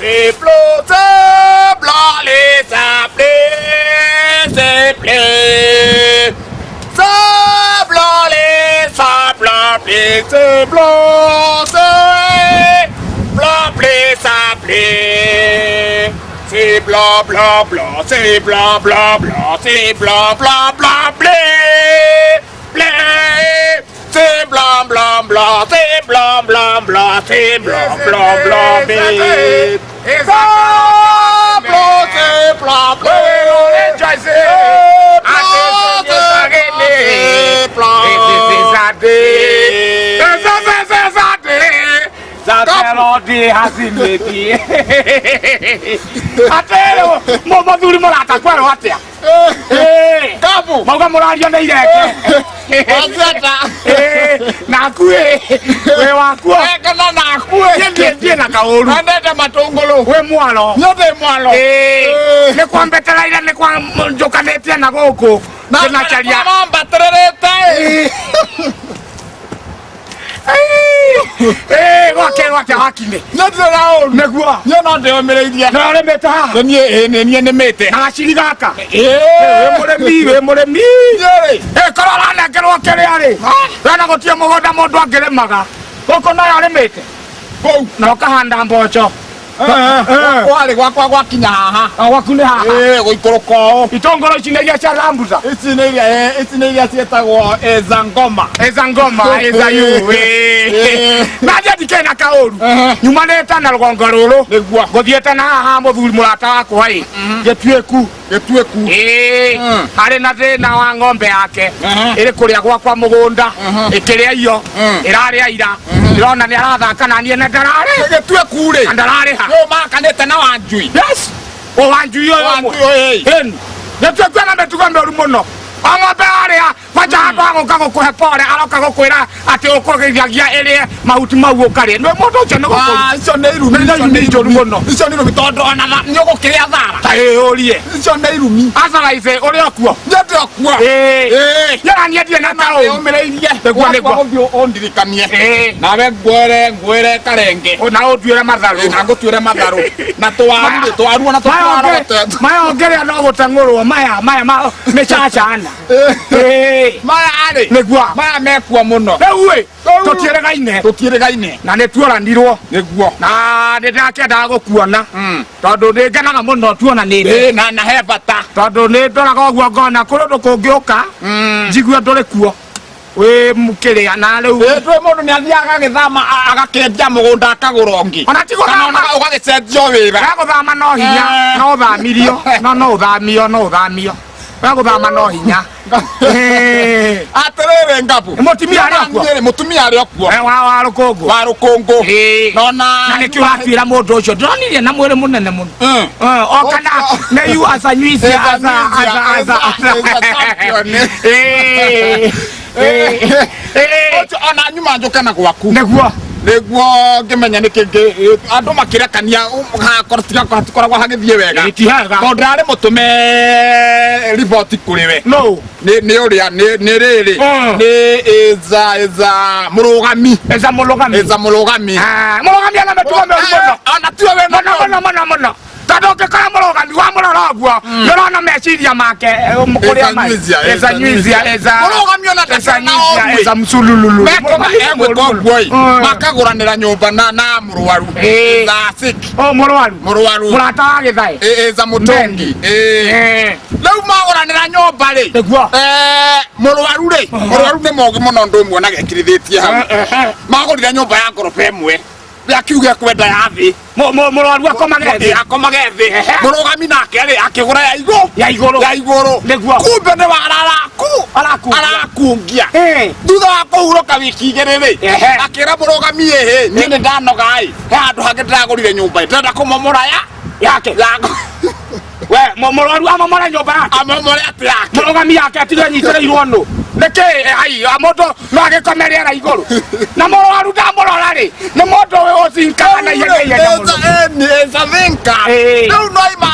C'est blanc, c'est blanc, les sablés, c'est blé. C'est blanc, les sablés, c'est blanc, c'est blanc, blé, sablé. C'est blanc, blanc, blanc, c'est blanc, blanc, blanc, c'est blanc, blanc, blanc, blé, blé. C'est blanc, blanc, blanc, c'est blanc, blanc, blanc, c'est blanc, blanc, blanc, blé. C'est blanc, c'est blanc, blé. Mũthuri mũrata kwerwo atĩa? Kabu. Mauga mũrario nĩ irenge. Wazeta. Naku ĩ wĩ wakuo. Kana naku. Niĩ na kaũru. Endete matũngũrũ. Wĩ mwaro. Niĩ ndĩ mwaro. Nĩ kwambetereire nĩ kwa njũkanĩtie na gũkũ. Ngĩnacaria. Mambatĩrĩrĩte. Gwakerwo atĩa wakinĩ? Niĩ ndirĩ na ũru. Nĩguo. Niĩ no ndĩyũmĩrĩirie. Na ũrĩmĩte haha? Niĩ ĩ nĩ niĩ nĩmĩte. Na gaciri gaka? Ĩĩ. Wĩ mũrĩmi, wĩ mũrĩmi. Niĩ rĩ. Korwo ũranengerwo kĩrĩa rĩ, we na gũtirĩ mũgũnda mũndũ angĩrĩmaga. Gũkũ nayo ũrĩmĩte? Kũu. Na ũkahanda mboco. Kwarĩ gwakwa gwakinya haha. O gwaku nĩ haha. Ĩĩ gũikũrũka ũũ. Itũngũrũ ici nĩ iria cia rambusa. Ici nĩ iria ici nĩ iria ciĩtagwo eza ngoma. Eza ngoma, eza yu. Na niĩ ndikĩrĩ na kaũru. Nyumanĩte na rũgongo rũrũ. Nĩguo. Ngũthiĩte na haha mũthuri mũrata wakwa ĩ. Gĩtuĩku. Gĩtuĩku. Ĩĩ. Harĩ na thĩna wa ng'ombe yake. Ĩrĩ kũrĩa gwakwa mũgũnda. Ĩkĩrĩa iyo. Ĩrarĩa ira. Ndĩrona nĩ arathaka na niĩ na ndararĩ. Gĩtuĩku rĩ. Na ndararĩha. Nĩ ũmakanĩte na Wanjui. Yes. O Wanjui ũyũ ũmwe. Wanjui ũyũ ĩ. Ĩni. Gĩtuĩku ena mĩtugo mĩũru mũno. O ng'ombe yarĩa kwanja handũ ha gũka gũkũhe pore aroka gũkwĩra atĩ ũkũgĩithagia ĩrĩe mahuti mau ũkarĩa. Nĩ mũndũ ũcio nĩ gũkũru. Ah, icio nĩ irumi. Nĩ irumi njũru mũno. Icio nĩ irumi tondũ ona nĩ ũgũkĩrĩa thara. Ta ĩyũrie. Icio nĩ irumi. Acaraice ũrĩ o kuo. Niĩ ndĩ o kuo. Ĩĩ. Ĩĩ. Niĩ niĩ ndirĩ na kaũru. Ndĩyũmĩrĩirie. Nĩguo, nĩguo. Gũthiĩ ũndirikanie. Ĩĩ. Nawe ngwĩre ngwĩre karenge. Na ũnduĩre matharũ. Na ngũtuĩre matharũ. Na twaru rĩ, twaru ona tũtwarogotete. Maya ũngĩrĩa no gũteng'ũrwo maya maya ma mĩcacana. Ĩĩ. Maya rĩ. Nĩguo. Maya mekuo mũno. Rĩu ĩ tũtiĩrĩgaine. Tũtiĩrĩgaine. Na nĩ tuoranirwo. Nĩguo. Na nĩ ndĩrakĩendaga gũkuona. Tondũ nĩ ngenaga mũno tuonanĩte. Ĩĩ na na he bata. Tondũ nĩ ndoraga ũguo ngona kũrĩ ũndũ kũngĩũka njigue ndũrĩ kuo. Wĩ kĩrĩa na rĩu. Ĩĩ ndũĩ mũndũ nĩ athiaga agagĩthama agakĩendia mũgũnda akagũra ũngĩ. Ona ti Kana gũthama. ona ũgagĩcenjio wĩra. We gũthama no hinya, no ũthamirio, no no ũthamio, no ũthamio. We gũthama no hinya. Ĩĩ. Atĩrĩrĩ Ngabu. Mũtumia arĩ o kuo? Niĩ rĩ, mũtumia arĩ o kuo. We wa rũkũngũ. Wa rũkũngũ. Ĩĩ. Nona. Na nĩkĩo ũratuĩra mũndũ ũcio ndĩronirie na mwĩrĩ mũnene mũno. O kana nĩ yu acanyuicia aca aca aca aca. Ĩĩ. Ĩĩ. Ĩĩ. Ũcio ona nyuma njũke na gwaku. Nĩguo. Nĩguo ngĩmenya nĩkĩ andũ makĩrekania hatikoragwo hagĩthiĩ wega. Ĩĩ, ti hega. Tondũ ndarĩ mũtũme riboti kũrĩ we. No. Nĩ nĩ ũrĩa nĩ nĩ rĩrĩ. Nĩ ĩza ĩza mũrũgami. Ĩza mũrũgami. Ĩza mũrũgami. Ah, mũrũgami ena mĩtugo mĩũru mũno. Ona tiwe wĩna Mũno mũno mũno mũno. Tondũ ũngĩkora mũrũgami wamũrora ũguo nĩ ũrona meciria make kũrĩa marĩ. Ĩza Ĩza nyuizia, ĩza Mũrũgami ona ĩza ndakĩrĩ na nyuizia, ũru. ĩza msulululu. Megwĩka ũguo ĩ Mm. makagũranĩra nyũmba na na mũrwaru. Ĩĩ. Ĩza sick. O mũrwaru. Mũrwaru. Mũrata wa gĩthaĩ. Ĩza mũtũngi. Ĩĩ. Ĩĩ. Rĩu magũranĩra nyũmba rĩ. Nĩguo. Mũrwaru rĩ. Mũrwaru nĩ mũgĩ mũno ũndũ ũmwe na gekirithĩtie hau. Magũrire nyũmba ya ngoroba ĩmwe. We akiuga ekwenda ya thĩ. Mũrwaru akomage thĩ. Akomage thĩ. Mũrũgami nake rĩ akĩgũra ya igũrũ. Ya igũrũ. Ya igũrũ. Nĩguo. Kumbe nĩ wara araku. Arakungia. Arakungia. Ĩĩ. Thutha wa kũhurũka wiki igĩrĩ rĩ. Ehe. Akĩra mũrũgami ĩhĩ niĩ nĩ ndanoga ĩ. He handũ hangĩ ndĩragũrire nyũmba ĩ. Ndĩrenda kũmomora ya. Yake. Ya. We mũrwaru amomore nyũmba yake. Amomore atĩ yake. Mũrũgami yake atige anyitĩrĩirwo nũ. Nĩkĩ ai mũndũ no agĩkome rĩera igũrũ. Na mũrwaru ndamũrora rĩ nĩ mũndũ ũcinkaga na ihenya ihenya mũno. Ĩza thinker. Ĩĩ. Rĩu no ima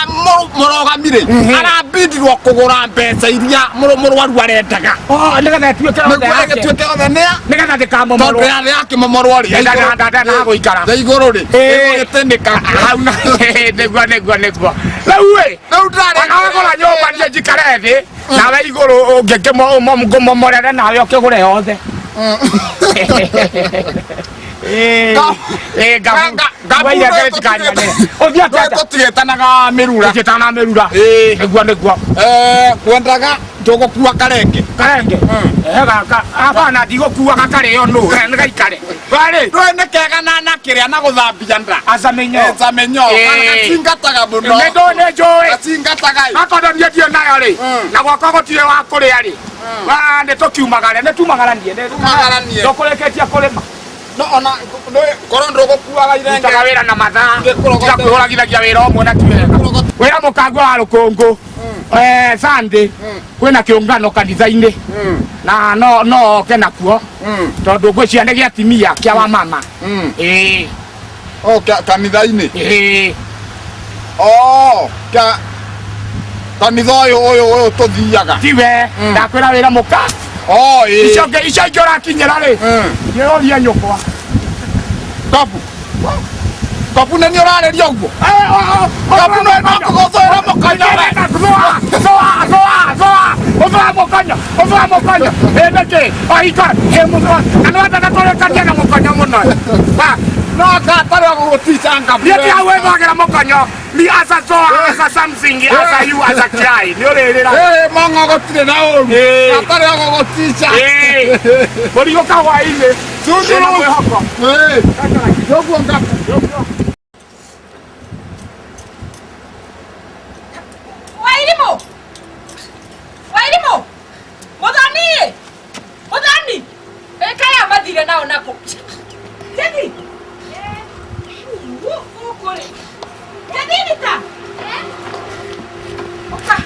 mũrũgami rĩ arambindirwo kũgũra mbeca iria mũrwaru arendaga Oh, nĩgetha ĩtuĩke yothe nĩguo yake. ĩgĩtuĩke yothe nĩa Nĩgetha tondũ ndĩkamomorwo. ya yakĩmomorwo rĩ Ndagũikara. ya igũrũ rĩ Ĩĩ. ĩgũgĩtĩnĩka Hau na nĩguo nĩguo nĩguo. Rĩu ĩ rĩu ndarĩ ona wagũra nyũmba niĩ njikare thĩ nawe igũrũ ũngĩkĩmomorere nawe ũkĩgũre yothe. Ĩĩ. Ĩĩ, ngabu. Waire ngĩtikanyane. Ũthiĩ atĩa? Tũtigĩtanaga mĩrura. Tũtigĩtanaga mĩrura. Ĩĩ. Nĩguo nĩguo. Eh, kwendaga ndũgũkua karenge. Karenge. Eh, gaka. Hapana ndigũkua gakarĩo nũ. Nĩ gaikare. Warĩ. Ndũĩ nĩ kega na kĩrĩa na gũthambia nda. Aca mĩnyoo. Aca mĩnyoo. Ĩĩ. Gacingataga mũno. Nĩ ndũĩ nĩ njũĩ. Gacingataga ĩ. Akorwo niĩ ndirĩ nayo rĩ. Na gwakwa gũtirĩ wa kũrĩa rĩ. Wa nĩ tũkiumagare nĩ tumagaranie. Tumagaranie. Ndũkũrĩkĩtie kũrĩma. No ona ndũĩ korwo ndũgũkuaga irenge. Rutaga wĩra na mathaa. Ngĩkũrogota. Tiga kwĩhũragithagia wĩra ũmwe na ti wega. Wĩra mũkangua wa rũkũngũ. Eh, Sunday kwĩna kĩũngano kanitha-inĩ na no no oke nakuo tondũ ngwĩciria nĩ gĩa atimia kĩa wamama. Ĩĩ. Oh, kanitha-inĩ. Ĩĩ. Oh, ka kanitha ũyũ ũyũ ũyũ tũthiaga. Tiwe ndakwĩra wĩra mũka. Oh, ĩĩ. Icio ingĩ icio ingĩ ũrakinyĩra rĩ. Nĩũroria nyũkwa. Kabu. Kabu nĩ niĩ ũrarĩria ũguo. Kabu nĩ nakũgũthũĩra mũkonyo we. No gatarĩ wa gũgũtica ngabu. Ĩĩ, mong'o gũtirĩ na ũru. Gatarĩ wa gũgũtica. Mũrigo kahwainĩ. Cunguru. Mwĩhoko. Ĩĩ. Nĩũguo ngabu. Wairimu! Wairimu! Muthoni! Muthoni! Ĩkaya mathire nao nako. Jethi! Gũkũ rĩ. Jethi nita! Ũka.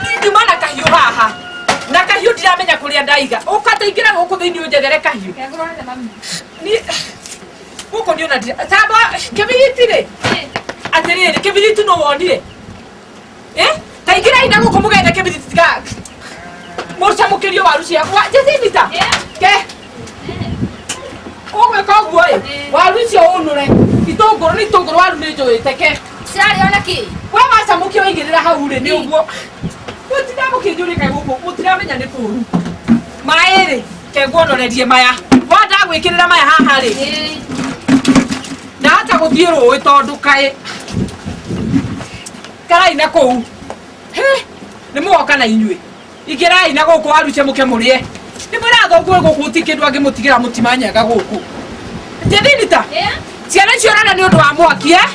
Niĩ nduma na kahiũ haha. Na kahiũ ndiramenya kũrĩa ndaiga. Ũka ta ingĩra gũkũ thĩinĩ ũnjethere kahiũ. Niĩ gũkũ niĩ ona ndira. Tamba kĩbiriti rĩ. Atĩrĩrĩ kĩbiriti no wonire. Eh? Ta ingĩrai na gũkũ mũgethe kĩbiriti tiga. Mũcamũkĩrio waru ciakwa. Njĩthimita. Ke. Ũgwĩka ũguo ĩ. Waru icio ũnũre. Itũngũrũ nĩ itũngũrũ waru nĩ njũĩte ke. Cirarĩo na kĩ? We wacamũkia waigĩrĩra hau rĩ nĩ ũguo. Mũtiramũkĩnjũrĩka gũkũ mũtiramenya nĩ kũũru. Maĩ rĩ ke nguonorerie maya. Wa ndagwĩkĩrĩra maya haha rĩ. Ndahota gũthiĩ rũĩ tondũ kaĩ karai na kũu. Hĩ, nĩ mũgoka na inyuĩ. Ingĩrai na gũkũ waru cemũke mũrĩe. Nĩ mwĩraga thoguo gũkũ gũtirĩ kĩndũ angĩmũtigĩra mũtimanyaga gũkũ. Jethinita. Ciana icio ũrona nĩ ũndũ wa mwaki eh?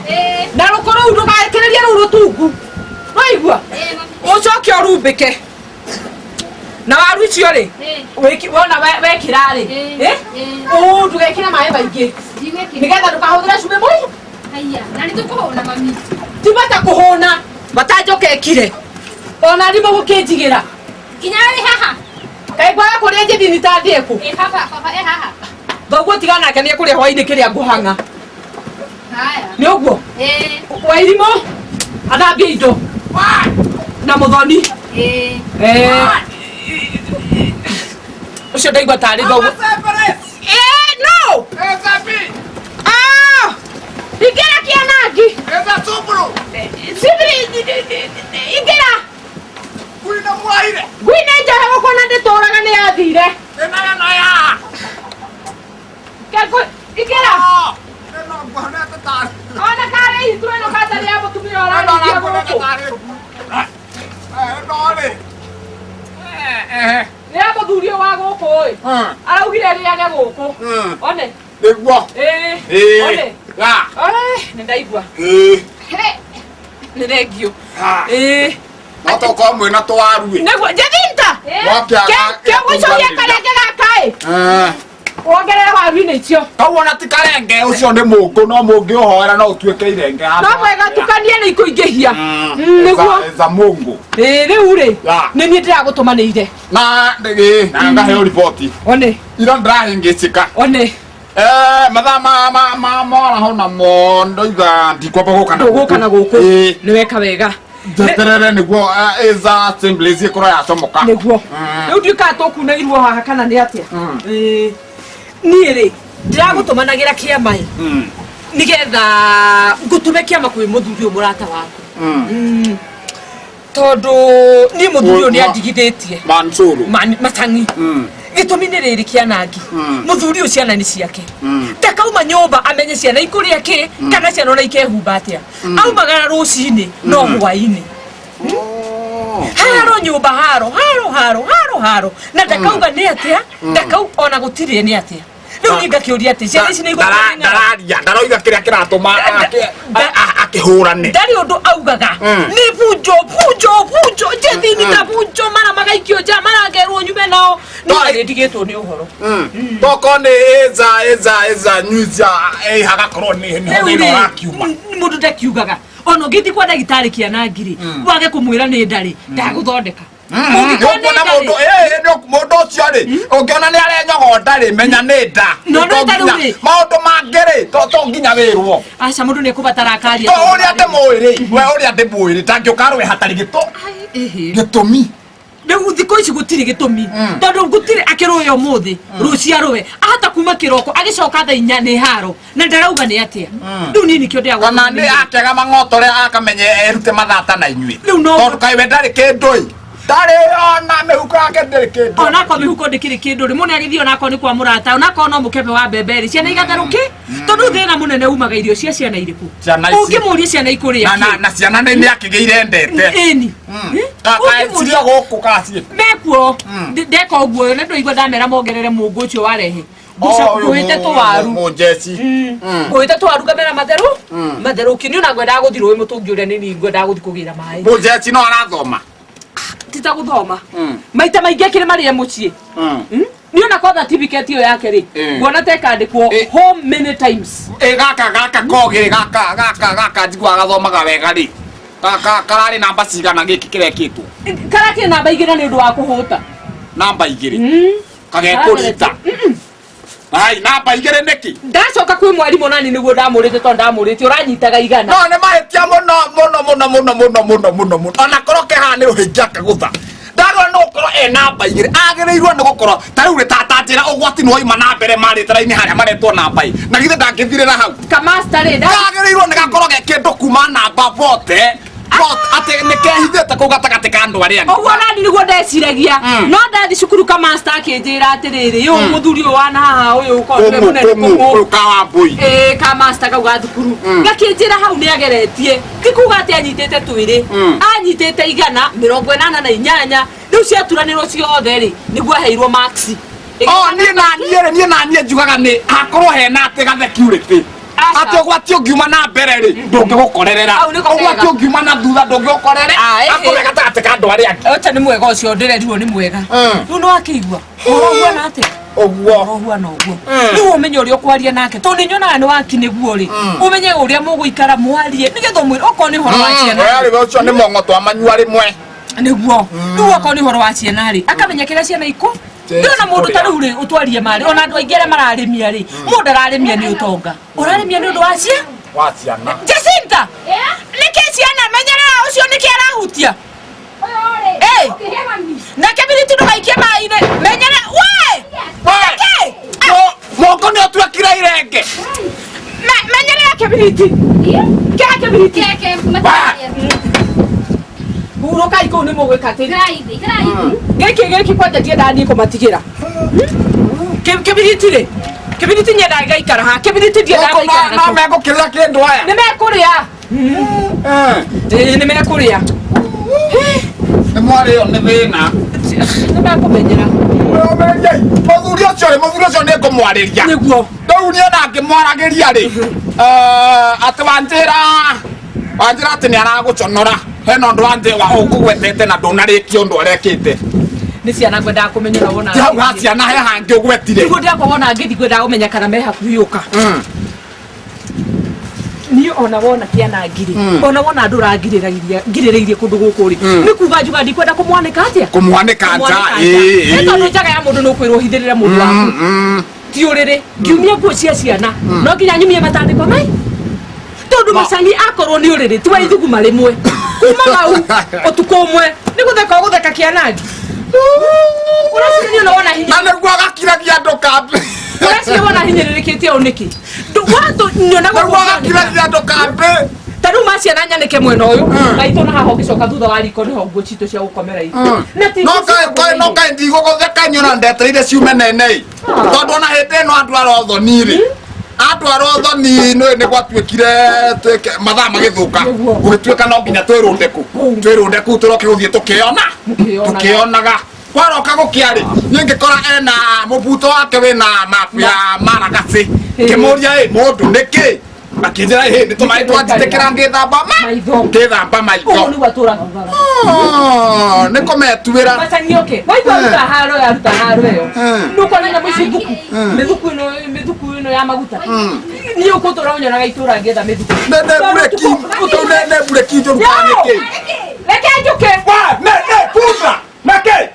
Na rũkũ rũu ndũgakĩrĩrie rũu rũtungu. Waigua? Ũcoke ũrumbĩke. Na waru icio rĩ, wona wekĩra rĩ, eh? Ũũ ndũgekĩre maĩ maingĩ. Nĩgetha ndũkahũthĩre cumbĩ mũingĩ. Haiya, na nĩ tũkũhũna mami. Ti bata kũhũna, bata njoke ĩkire. Ona ndimũ gũkĩnjigĩra. Nginya wĩ haha. Kaĩ ngwaga kũrĩa njĩthini ta thiĩ kũ? Ĩ baba, baba e haha. Thoguo tiga nake nĩ ekũrĩa hwainĩ kĩrĩa ngũhang'a. Haya. Nĩ ũguo? Ĩ. Wairimũ athambie indo na mũthoni. Ĩ. Eh, ũcio ndaigua tarĩ thoguo. Eh, no! Ah! Ingĩra kĩanangi. Sibiri, ingĩra. Ngui nĩ njohe gũkũ na ndĩtũraga nĩ yathire. Ke ingĩra. Ona karĩ itũ ĩno katarĩ ya mũtumia ũrarĩithia gũkũ. Nĩ ya mũthuri ũyũ wa gũkũ ĩ. Araugire rĩage gũkũ. One. Nĩguo. Ĩĩ. Ĩĩ. One. Ya. Ĩĩ, nĩ ndaigua. Ĩĩ. Hĩ. Nĩ thengio. Ha. Ĩĩ. No tokorwo mwĩna tũwaru ĩ. Nĩguo Jethinta. Mwakĩaga Ke gũcokia karenge gaka ĩ. Wongerere waru-inĩ icio. Kau ona ti karenge ũcio nĩ mũngũ no mũngĩũhoera no ũtuĩke irenge No mwega tukanie nĩ ikũingĩhia. Nĩguo. Za mũngũ. Ĩĩ rĩu rĩ. Ya. Nĩ niĩ ndĩragũtũmanĩire. Na ndĩgĩ na ngaheo riboti. One. Ira ndĩrahĩngĩcĩka. One. Mathaa ma mwaraho namo ndoiga ndikwamba gũka na Ndũgũka na gũkũ. Ĩĩ. Nĩ weka wega. Njeterere nĩguo ĩza assemblies ĩkorwo yacomoka. Nĩguo. Rĩu ndiũĩ kana tũkunagirwo haha kana nĩ atĩa. Ĩĩ. Niĩ rĩ ndĩragũtũmanagĩra kĩama ĩ nĩgetha ngũtũme kĩama kwĩ mũthuri ũyũ mũrata waku. Tondũ niĩ mũthuri ũyũ nĩ andigithĩtie. Mansuru. Matangi. Gĩtũmi nĩ rĩrĩ kĩanangi. Mũthuri ũyũ ciana nĩ ciake. Ndakauma nyũmba amenye ciana ikũrĩa kĩ kana ciana ona ikehumba atĩa. Aumagara rũcinĩ no hwainĩ. Haro nyũmba haro haro haro haro haro na ndakauga nĩ atĩa ndakau ona gũtirĩ nĩ atĩa. Rĩu niĩ ngakĩũria atĩ ciana ici nĩ igũkorwo nĩ ng'aragu. Ndararia ndaroiga kĩrĩa kĩratũma akĩhũrane. Ndarĩ ũndũ augaga. Nĩ bunjo bunjo bunjo njethini ta bunjo mara magaikio nja marangerwo nyume nao. Niĩ nĩ ndigĩtwo nĩ ũhoro. Tokorwo nĩ ĩza ĩza ĩza nyuica hagakorwo nĩ nĩho Rĩu thĩna rĩ, ũrakiuma. Mũndũ ndakiugaga ona ũngĩthiĩ kwa ndagĩtarĩ kĩanangi rĩ wage kũmwĩra nĩ ndarĩ ndagũthondeka. Ũngĩkorwo nĩ Nĩũkuona nda mũndũ rĩ, mũndũ ũcio rĩ ũngĩona nĩ arenyogonda rĩ menya nĩ nda. No, no, To nda rĩu nginya- rĩ. maũndũ mangĩ rĩ to nginya wĩrwo. Aca mũndũ nĩ ekũbatara akaria. To ũrĩa ndĩmũĩ rĩ we ũrĩa ndĩmũĩ rĩ ndangĩũka arũe hatarĩ gĩtũmi. Rĩu thikũ ici gũtirĩ gĩtũmi tondũ gũtirĩ akĩrũe ũmũthĩ rũciũ arũe ahota kuma kĩroko agĩcoka thaa inya nĩ haro na ndarauga nĩ atĩa. Rĩu niĩ nĩkĩo ndĩagũtũmire. Kana nĩ akega mang'otore akamenye erute mathata na inyuĩ. Rĩu no- Tondũ kaĩ we ndarĩ kĩndũ ĩ. Ndarĩ ona mĩhuko yake ndĩrĩ kĩndũ. Onakorwo mĩhuko ndĩkĩrĩ kĩndũ rĩ mũndũ agĩthiĩ onakorwo nĩ kwa mũrata onakorwo no mũkebe wa mbembe rĩ ciana igatherũki tondũ thĩna mũnene umaga irio cia ciana irĩkũ. Ciana ici. Ũngĩmũria ciana ikũrĩa Na na na ciana nĩ akĩgĩire ndete. ĩni. Ciria gũkũ kaciĩ. Mekuo ndeka ũguo na ndũigua ndamera mongerere mũngũ ũcio warehe. Ngũĩte tũwaru. Mũnjeci. Ngũĩte tũwaru ngamera matheru matherũki niĩ ona ngwendaga gũthiĩ rũĩ mũtũngi ũrĩa nĩ ngwendaga gũthiĩ kũgĩra maĩ. Mũnjeci no arathoma. Ti ta gũthoma. Maita maingĩ akĩrĩ marĩa mũciĩ. Niĩ ona kwa certificate ĩyo yake rĩ nguona ta ĩkandĩkwo home many times. Ĩ gaka gaka kogĩ gaka gaka gaka njiguaga gathomaga wega rĩ. Gaka kararĩ namba cigana gĩkĩ kĩrekĩtwo? Karakĩrĩ namba igĩrĩ nĩ ũndũ wa kũhũta. Namba igĩrĩ. Kagekũrita. Ai namba igĩrĩ nĩkĩ? Ndacoka kwĩ mwarimũ nani nĩguo ndamũrĩte tondũ ndamũrĩte ũranyitaga igana. No nĩ mahĩtia mũno mũno mũno mũno mũno mũno mũno mũno. Ona korwo kehaha nĩ rũhĩngi akagũtha. Ndagĩrĩirwo nĩ gũkorwo e namba igĩrĩ. Agĩrĩirwo nĩ gũkorwo ta rĩu rĩ tata njĩra ũgwati nĩ wauma na mbere marĩtara-inĩ harĩa maretwo namba ĩ. Na githĩ ndangĩthirĩra hau. Kamasta rĩ Kagĩrĩirwo nĩ gakorwo ge kĩndũ kuma namba bote. Atĩ nĩ kehithĩte kũu gatagatĩ ka andũ arĩa angĩ. Ũguo nani nĩguo ndeciragia. No ndathi cukuru kamasta akĩnjĩra atĩrĩrĩ yũ mũthuri ũyũ wana haha ũyũ ũkorwo nĩwe mũnene kũmũ. Ũyũ kawambũi. Ĩĩ kamasta kau ga thukuru. Gakĩnjĩra hau nĩ ageretie. Ti kuga atĩ anyitĩte twĩrĩ. Anyitĩte igana mĩrongo ĩnana na inyanya. Rĩu ciaturanĩrwo ciothe rĩ nĩguo aheirwo marks. Oh, niĩ na niĩ rĩ, niĩ na niĩ njugaga nĩ hakorwo hena atĩ ga security. Atĩ ũgwati ũngiuma na mbere rĩ ndũngĩgũkorerera. Hau nĩko kega. Ũgwati ũngiuma na thutha ndũngĩgũkorere. Akorwo he gatagatĩ ka andũ arĩa angĩ. Ũcio nĩ mwega ũcio ndĩrerirwo nĩ mwega. Rĩu nĩ wakĩigua? Ũhoro ũhuana atĩa? Ũguo. Ũhoro ũhuana ũguo. Rĩu ũmenye ũrĩa ũkwaria nake tondũ nĩ nyonaga nĩ waki nĩguo rĩ. Ũmenye ũrĩa mũgũikara mwarie nĩgetha ũmwĩre okorwo nĩ ũhoro wa ciana. Ũyarĩ ũcio nĩ mong'oto amanyua rĩmwe. Nĩguo. Rĩu okorwo nĩ ũhoro wa ciana rĩ akamenya kĩrĩa ciana ikũ. Ndĩrona mũndũ ta rĩu rĩ ũtwarie marĩ ona andũ aingĩ arĩa mararĩmia rĩ mũndũ ararĩmia nĩ ũtonga ũrarĩmia nĩ ũndũ wa cia Wa ciana. Jacinta nĩkĩ ciana menyerera ũcio nĩkĩ arahutia? Na kĩbiriti ndũgaikie maĩ-inĩ menyere we nĩkĩ? Moko nĩ ũtuĩkire irenge. Menyerera kĩbiriti. Kĩra kĩbiriti. Hurũkai kũu nĩ mũgwĩka atĩrĩ. Gĩkĩ gĩkĩ kwanja ndiendaga niĩ kũmatigĩra. Kĩbiriti rĩ kĩbiriti nyendaga gĩgaikara haha kĩbiriti ndiendaga gĩgaikara No megũkĩrĩa kĩndũ aya. Nĩ mekũrĩa. Ĩĩ nĩ mekũrĩa. Nĩ mwarĩo nĩ thĩna. Nĩ mekũmenyera. Mũthuri ũcio rĩ mũthuri ũcio nĩ ngũmwarĩria. Nĩguo. Rĩu niĩ na ngĩmwaragĩria rĩ atĩ wanjĩra wanjĩra atĩ nĩ aragũconora hena ũndũ wanjĩra ũkũgwetete na ndũnarĩkia ũndũ arekĩte. Nĩ ciana ngwendaga kũmenya na wona. Ti hau ha ciana he hangĩ ũgwetire. Nĩguo ndĩrakwa wona ngĩthiĩ ngwendaga kũmenya kana me hakuhĩ ũka. Niĩ ona wona kĩana ngirĩ ona wona andũ ũrangirĩrĩria ngirĩrĩirie kũndũ gũkũ rĩ nĩ kuga njuga ndikwenda kũmwanĩka atĩa? Kũmwanĩka nja. Nĩ tondũ njaga ya mũndũ nĩ ũkwĩrwo hithĩrĩre mũndũ waku. Ti ũrĩrĩ ngiumia nguo cia ciana no nginya nyumie matandĩko mai tondũ macangi akorwo nĩ ũrĩrĩ ti wa ithuguma rĩmwe kuma hau ũtukũ ũmwe nĩ gũtheka ũgũtheka kĩanangi ũreciria nĩ wona hinya Na nĩguo agakiragia andũ kambĩ. Ũreciria wona hinyĩrĩrĩkĩte ũũ nĩkĩ? Nyona Nĩguo agakiragia andũ kambĩ. Ta rĩu ma ciana nyanĩke mwena ũyũ maitũ na haha ũgĩcoka thutha wa riko nĩho nguo citũ cia gũkomera irĩ. Na ti No nguo cia kaĩ kaĩ no gũkomera irĩ. kaĩ ndigũgũtheka nyona ndetereire ciume nene ĩ. Tondũ ona hĩndĩ ĩno andũ arothoni rĩ. Andũ arothoni nĩ nĩ gwatuĩkire tuĩke mathaa magĩthũka. Nĩguo. Gũgĩtuĩka no nginya twĩrũnde kũ. Twĩrũnde kũu tũroke gũthiĩ tũkĩona. Mũkĩonaga. Tũkĩonaga. Kwaroka gũkĩa rĩ, niĩ ngĩkora ena mũbuto wake wĩna mabu ya maragacĩ. Ngĩmũria ĩ mũndũ nĩkĩ? Akĩnjĩra ĩ nĩ tũmaĩ twanjitĩkĩra ngĩthamba ma Maitho. ngĩthamba maitho. Ũguo nĩguo atũraga ugaga. Oh, nĩ kũmetuĩra. Macangi oke waigua aruta haro ya aruta haro ĩyo nĩũkuona nyamũ ici thuku mĩthuku ĩno mĩthuku ĩno ya maguta niĩ ũkũtũra ũnyonaga itũra ngĩetha mĩthuku. Nĩ nĩ bureki rĩu nĩ nĩ bureki njũru kana nĩ kĩ? Reke njũke. Wa nĩ nĩ bunda nĩ kĩ?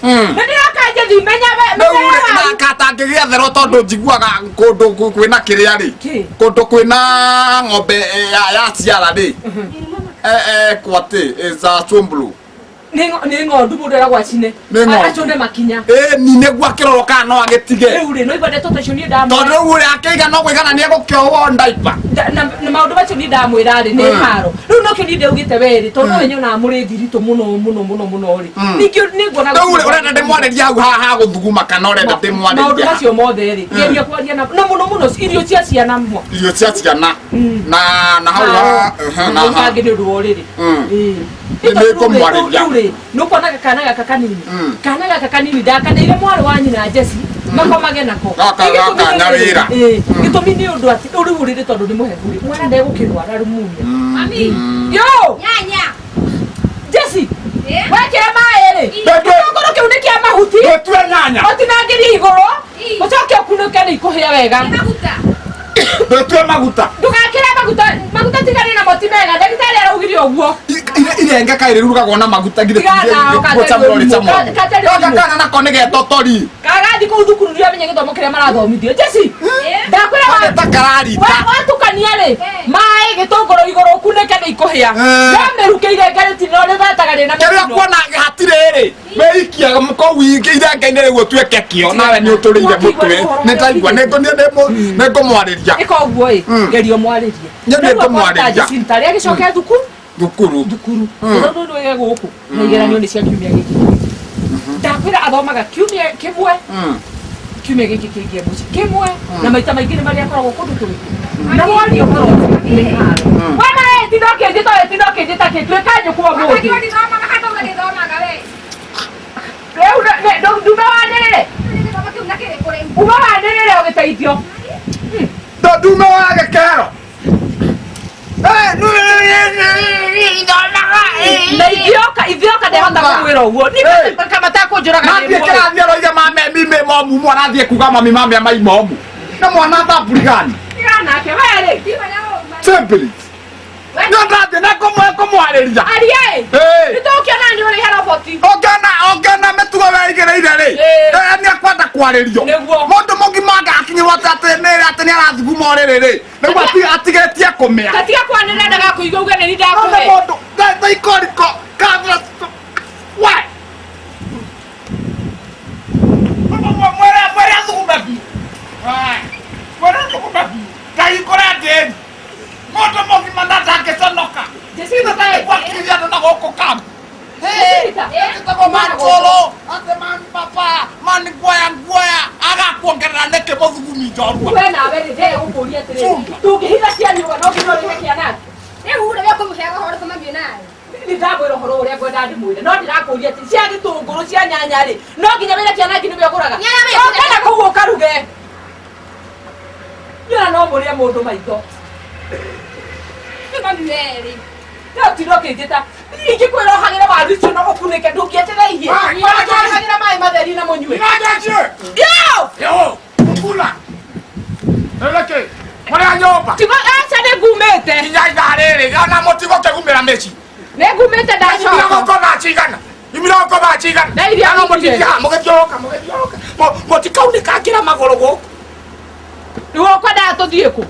Nĩ ndĩroka njĩthi menya Rĩu menya rĩ, waru. na katangĩgĩetherwo tondũ njiguaga kũndũ kwĩna kĩrĩa rĩ Kĩ? kũndũ kwĩna ng'ombe eh, ya ya ciara rĩ ekwo atĩ is a chumblu. Nĩ ng'ondu mũndũ eragwo acine. Nĩ ng'ondu. Acũne makinya. Ĩ ni nĩguo akĩrorwo kana no agĩtige. Rĩu rĩ no igua ndeto ta icio niĩ ndamwĩra. Tondũ rĩu rĩ akĩiga no kũigana nĩ egũkĩohwo ndaipa. Na na maũndũ macio niĩ ndamwĩra rĩ nĩ haro rĩu nokĩo niĩ ndaugĩte we rĩ tondũ we nyonaga mũrĩ thiritũ mũno mũno mũno mũno rĩ ningĩ nĩ nguona Rĩu rĩ ũrenda ndĩmwarĩrie hau haha ha gũthuguma kana ũrenda maũndũ ndĩmwarĩrie ha? macio mothe rĩ geria kwaria na mũno mũno irio cia ciana mwa. Irio cia ciana na na hau ha ehe, na hau ha hangĩ nĩ ũndũ wa ũrĩrĩ. Ĩĩ. Nĩ nĩngũmwarĩria. Rĩu rĩ nĩũkuonaga kana gaka kanini kana gaka kanini ndakaneire mwarĩ wa nyina Jesi makomage nako. Gaka- Nĩ gĩtũmi gaka nĩ nyawĩra. rĩrĩ, ĩĩ, gĩtũmi nĩ ũndũ atĩ rĩu ũrĩrĩ tondũ nĩ mũhehu rĩ mwana ndegũkĩrwara rumunia. Mami. Yo Nyanya. Jesi Eh? wekĩra maĩ rĩ Ndũtue- gĩtũngũrũ kĩu nĩ kĩa mahuti Ndũtue nyanya. ũtinangĩrie igũrũ Ii. ũcoke ũkunũke nĩ ikũhĩa wega. Nĩ maguta. Ndũtue maguta. Ndũgakĩre maguta maguta tigane namo ti mega ndagĩtarĩ araugire ũguo. Irenge kaĩ rĩrugagwo na maguta githĩ Tiga nao, katarĩ ũrimũ, katarĩ gaka ũrimũ. kana nako nĩ getotori. Kagathi kũu thukuru ndiramenya gĩthomo kĩrĩa marathomithio Jesi ndakwĩra Kaĩ ta kararita. watukania rĩ Eh. maĩ gĩtũngũrũ igũrũ ũkunĩke nĩ ikũhĩa Eh. wamĩruke irenge rĩtinio rĩthetaga rĩna Kĩrĩa mĩtino. kuona hatirĩ rĩ wĩikie kũu irenge-inĩ rĩu ũtuĩke kĩo nawe nĩ ũtũrĩire mũtwe nĩ ndaigua nĩ ngũmwarĩria. Ĩka ũguo ĩ geria ũmwarĩrie. Nĩ nĩngũmwarĩria. Tarĩ agĩcoke thukuru Thukuru. Thukuru tondũ rĩu gũkũ na igeranio nĩ cia kiumia gĩkĩ ndakwĩra athomaga kiumia kĩmwe kiumia gĩkĩ kĩngĩ e mũciĩ kĩmwe na maita maingĩ nĩ marĩa akoragwo kũndũ kũrĩkũ na woria ũhoro nĩ haro wana ĩ tinda ũkĩnjĩta ĩ tinda ũkĩnjĩta kĩ tuĩka nyũkwa ũmũthĩ. Wakati ndithomaga hata ũgagĩthomaga we. Rĩu ndume wanĩrĩre. Rĩu nĩ gĩthomo kĩu na kĩrĩkũ rĩu? Uma wanĩrĩre ũgĩteithio. Ndume wa gĩkero. Na ithioka ithioka ndehota kũmwĩra ũguo Hey. niĩ kamatakũnjũraga Nathiĩ kĩrathi aroiga mame mime momu mwana athiĩ kuga mami mame mai momu na mwana thamburi gani? Nake we rĩ Ndimenya ũũ, Simply no ndathiĩ na kũmwarĩria. Aria ĩ Hey. nĩtũkĩona nĩ ũrĩ roboti. Ũngĩona ũngĩona mĩtugo weigĩrĩire rĩ Ĩĩ. nĩ akwenda kwarĩrio. Nĩguo. Mũndũ mũgima angakinyĩrwo atĩ atĩ nĩ atĩ nĩ arathuguma ũrĩrĩ rĩ nĩguo atigĩtie kũmĩa. Tatiga kwanĩrĩra ndagakũigua uge nĩ niĩ Nĩ ndakũhe. mũndũ ta ikoriko kathira we mwere mwere athugume biũ mwere athugume biũ ndahingũre ndĩri mũndũ mũgima na ndangĩconoka. Jacinta ĩ. Gwakiriria andũ na gũkũ kambi. Jacinta. Ĩtagwo mankũrũ atĩ man papa man guoya guoya agakuongerera nĩkĩ mũthugumi njorua. We nawe rĩ ndĩrenda gũkũria atĩrĩrĩ Cumba. tũngĩhitha cia riũa no nginya ũrĩhe kĩanaki. Rĩu rĩ, we ũkũmũheaga ũhoro ũrĩkũ mami nawe? Nĩ ndamwĩra ũhoro ũrĩa ngwenda ndĩmwĩre no ndĩrakũria atĩ cia gĩtũngũrũ cia nyanya rĩ no nginya wĩre kĩanaki nĩwe ũgũraga. Nyanya we Coka na kũu ũkaruge nyona no mũrĩe mũndũ maitho. Rĩu mami we rĩ. No tinda ũkĩnjĩta ingĩkwĩra ũhagĩre waru icio na ũkunĩke ndũngĩetereirie Ah, hagĩra maĩ matheri na mũnyue. Yo! Yo, kula. Eleke, mwana nyomba. Tigo aca nĩ ngumĩte. Nginya ithaa rĩrĩ, ona mũtigo kĩgumĩra mĩci. Nĩ ngumĩte Nginya ndacoka. gũkoma cigana. Imirongo bacigana. Na iria No nyingĩ. mũtithia mũgĩthiũrũka mũgĩthiũrũka. Mũtikaunĩkangĩra magũrũ gũkũ. Rĩu ũkwendaga tũthiĩ kũ?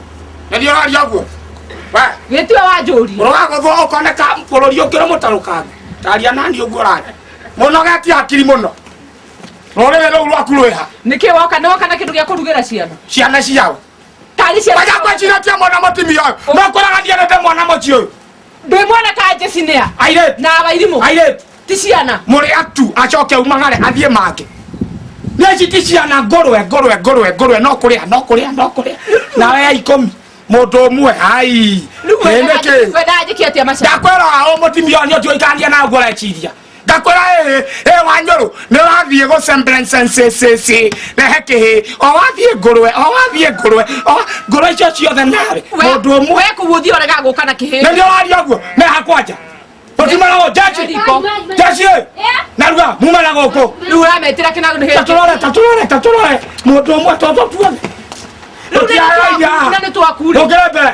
Na nĩ ũraria ũguo. We, Gĩtiwe wanjũria. ũragũthwo ũkoneka bũrũri ũngĩ mũtarũkangu. Taria nani ũguo ũraria. Mũnogetie hakiri mũno. Rũrĩrĩ rũu rwaku rwĩha. Nĩkĩ woka nĩ woka na kĩndũ gĩa kũrugĩra ciana? Ciana ciao. Tarĩ ciana. Waja gwĩciratia mwana mũtumia ũyũ. No kwĩraga ndiendete mwana mũciĩ ũyũ. Ndwĩ mwana ka Jesinia Airĩtu. na wairimũ. Airĩtu. Ti ciana. Mũrĩ atu acoke umagare athiĩ make. Nĩ ici ti ciana ngũrwe ngũrwe ngũrwe ngũrwe no kũrĩa no kũrĩa no kũrĩa. Nawe ya ikũmi. Mũndũ ũmwe ai. Rĩu Ĩ nĩkĩ? wendaga njĩke atĩa maca? Ndakwĩra o mũtumia ũyũ nĩ ũtiũikania na ũguo ũreciria. Ndakwĩra ĩ ĩ wanyũrũ nĩ ũrathiĩ gũcemblensensesese rehe kĩhĩ o wathiĩ ngũrwe o wathiĩ ngũrwe o ngũrwe icio ciothe nawe mũndũ ũmwe We kũu ũthiĩ ũrega gũka na kĩhĩ. nĩ nĩ ũraria ũguo me hakwanja tũtimarago jaji Riko. jaji ĩ narua muma na gũkũ Rĩu ũrametĩra kĩna nĩ ta tũrore ta tũrore ta tũrore mũndũ ũmwe tondũ tuothe Rĩu tũtiaragia na nĩ twaku rĩ. ũkĩre mbere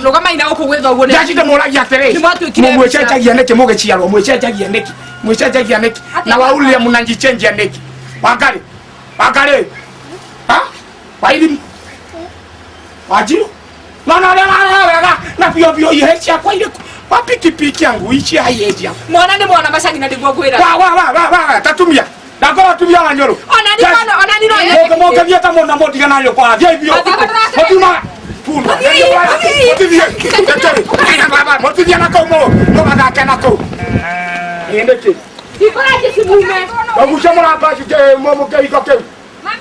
Rũgamai na gũkũ gwĩ thoguo nĩ. jaji ndĩmũragia atĩrĩ Nĩ mwatuĩkire mwĩcenjagia nĩkĩ mũgĩciarwo mwĩcenjagia nĩkĩ mwĩcenjagia nĩkĩ na waulia mnajichenjia nĩkĩ wangarĩ wangarĩ ha wairimu wanjiru nona ũrĩa ũrarora wega na biũ biũ ihe ciakwa irĩkũ wa pikipiki yangu ici haiĩ ciakwa Mwana nĩ mwana macagi na nĩguo ngwĩra. wa wa wa wa wa tatumia ndakora tumia wa nyũrũ Ona ni ona ni no mũngĩthiĩ ta mũna mũndigana nyũkwa thiĩ biũ mũtiuma mũtithiĩ na kũu mũgathake na kũu ĩ nĩkĩ Ikora Jesi mume. ũgucie mũramba mũkĩhiko kĩu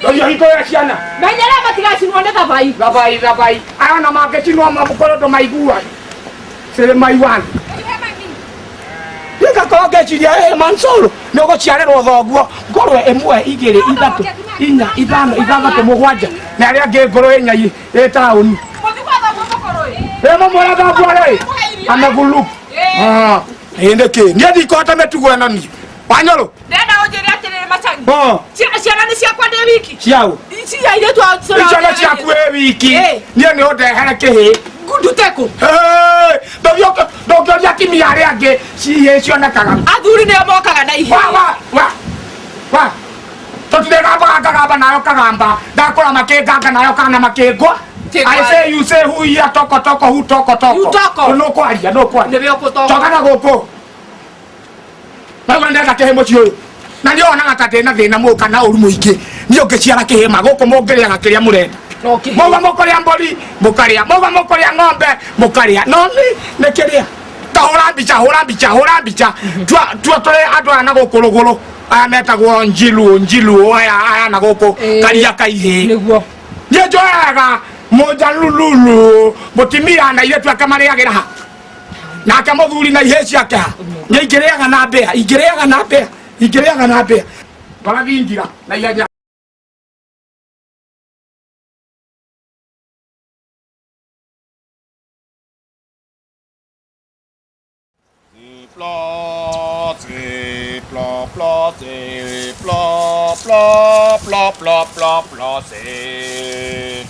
ũthiĩ hiko ya ciana Menyera matigacinwo nĩ thabai. thabai thabai aya ona mangĩcinwo mamũkorwo ndũmaigua sĩrĩ maiwan ngakorwo ngeciria ĩ Mansuru nĩ ũgũciarĩrwo thoguo ngũrwe ĩmwe igĩrĩ ithatũ inya ithano ithathatũ mũgwanja na arĩa angĩ ngũrwe inya ĩ taũni Mũthiĩ gwa thoguo mũkũrũ ĩ. ĩ mũmwĩra thoguo rĩ amegulupu ĩ nĩkĩ niĩ ndikũhota mĩtugo ĩno niĩ wanyũrũ Ndĩrenda ũnjĩre atĩrĩrĩ macagi. Oh. Ciana nĩ ciakwa ndĩ wiki. ciau Ici airĩtu a icio nĩ ciaku ĩ wiki Ĩ. niĩ nĩ ũndehere kĩhĩ Ndute kũ? ndũngĩũria atumia arĩa angĩ cihĩ cionekaga Athuri nĩo mokaga na ihĩ. wa wa wa wa tũtirĩgambaga ngagamba nayo kagamba ndakũra makĩnganga nayo kana makĩngwa Kĩngwa. I say you say who ya toko toko who toko toko You toko. nũkwaria nũkwaria Nĩwe ũkũtoka. coka na gũkũ rĩu ndenda kĩhĩ mũciĩ ũyũ na nĩ onaga ta ndĩna thĩna mũ kana ũru mũingĩ niĩ ũngĩciara kĩhĩma gũkũ mũngĩrĩaga kĩrĩa mũrenda No kĩhĩ. mauga mũkũrĩa mbũri mũkarĩa mauga mũkũrĩa ng'ombe mũkarĩa no nĩ nĩ kĩrĩa ta hũra mbica hũra mbica hũra mbica tua tua tũrĩ andũ aya na gũkũ rũgũrũ aya metagwo njilu njilu aya aya na gũkũ Ĩĩ. karia kaihĩ Nĩguo. niĩ njoyaga mũnjalululu mũtimia na irĩtu ake marĩagĩra ha nake mũthuri na ihĩ ciake ha niĩ ingĩrĩaga na mbĩa ingĩrĩaga na mbĩa ingĩrĩaga na mbĩa barathingira na ihenya Pla, si, pla, pla, si, pla, pla, pla, pla, pla, pla, si.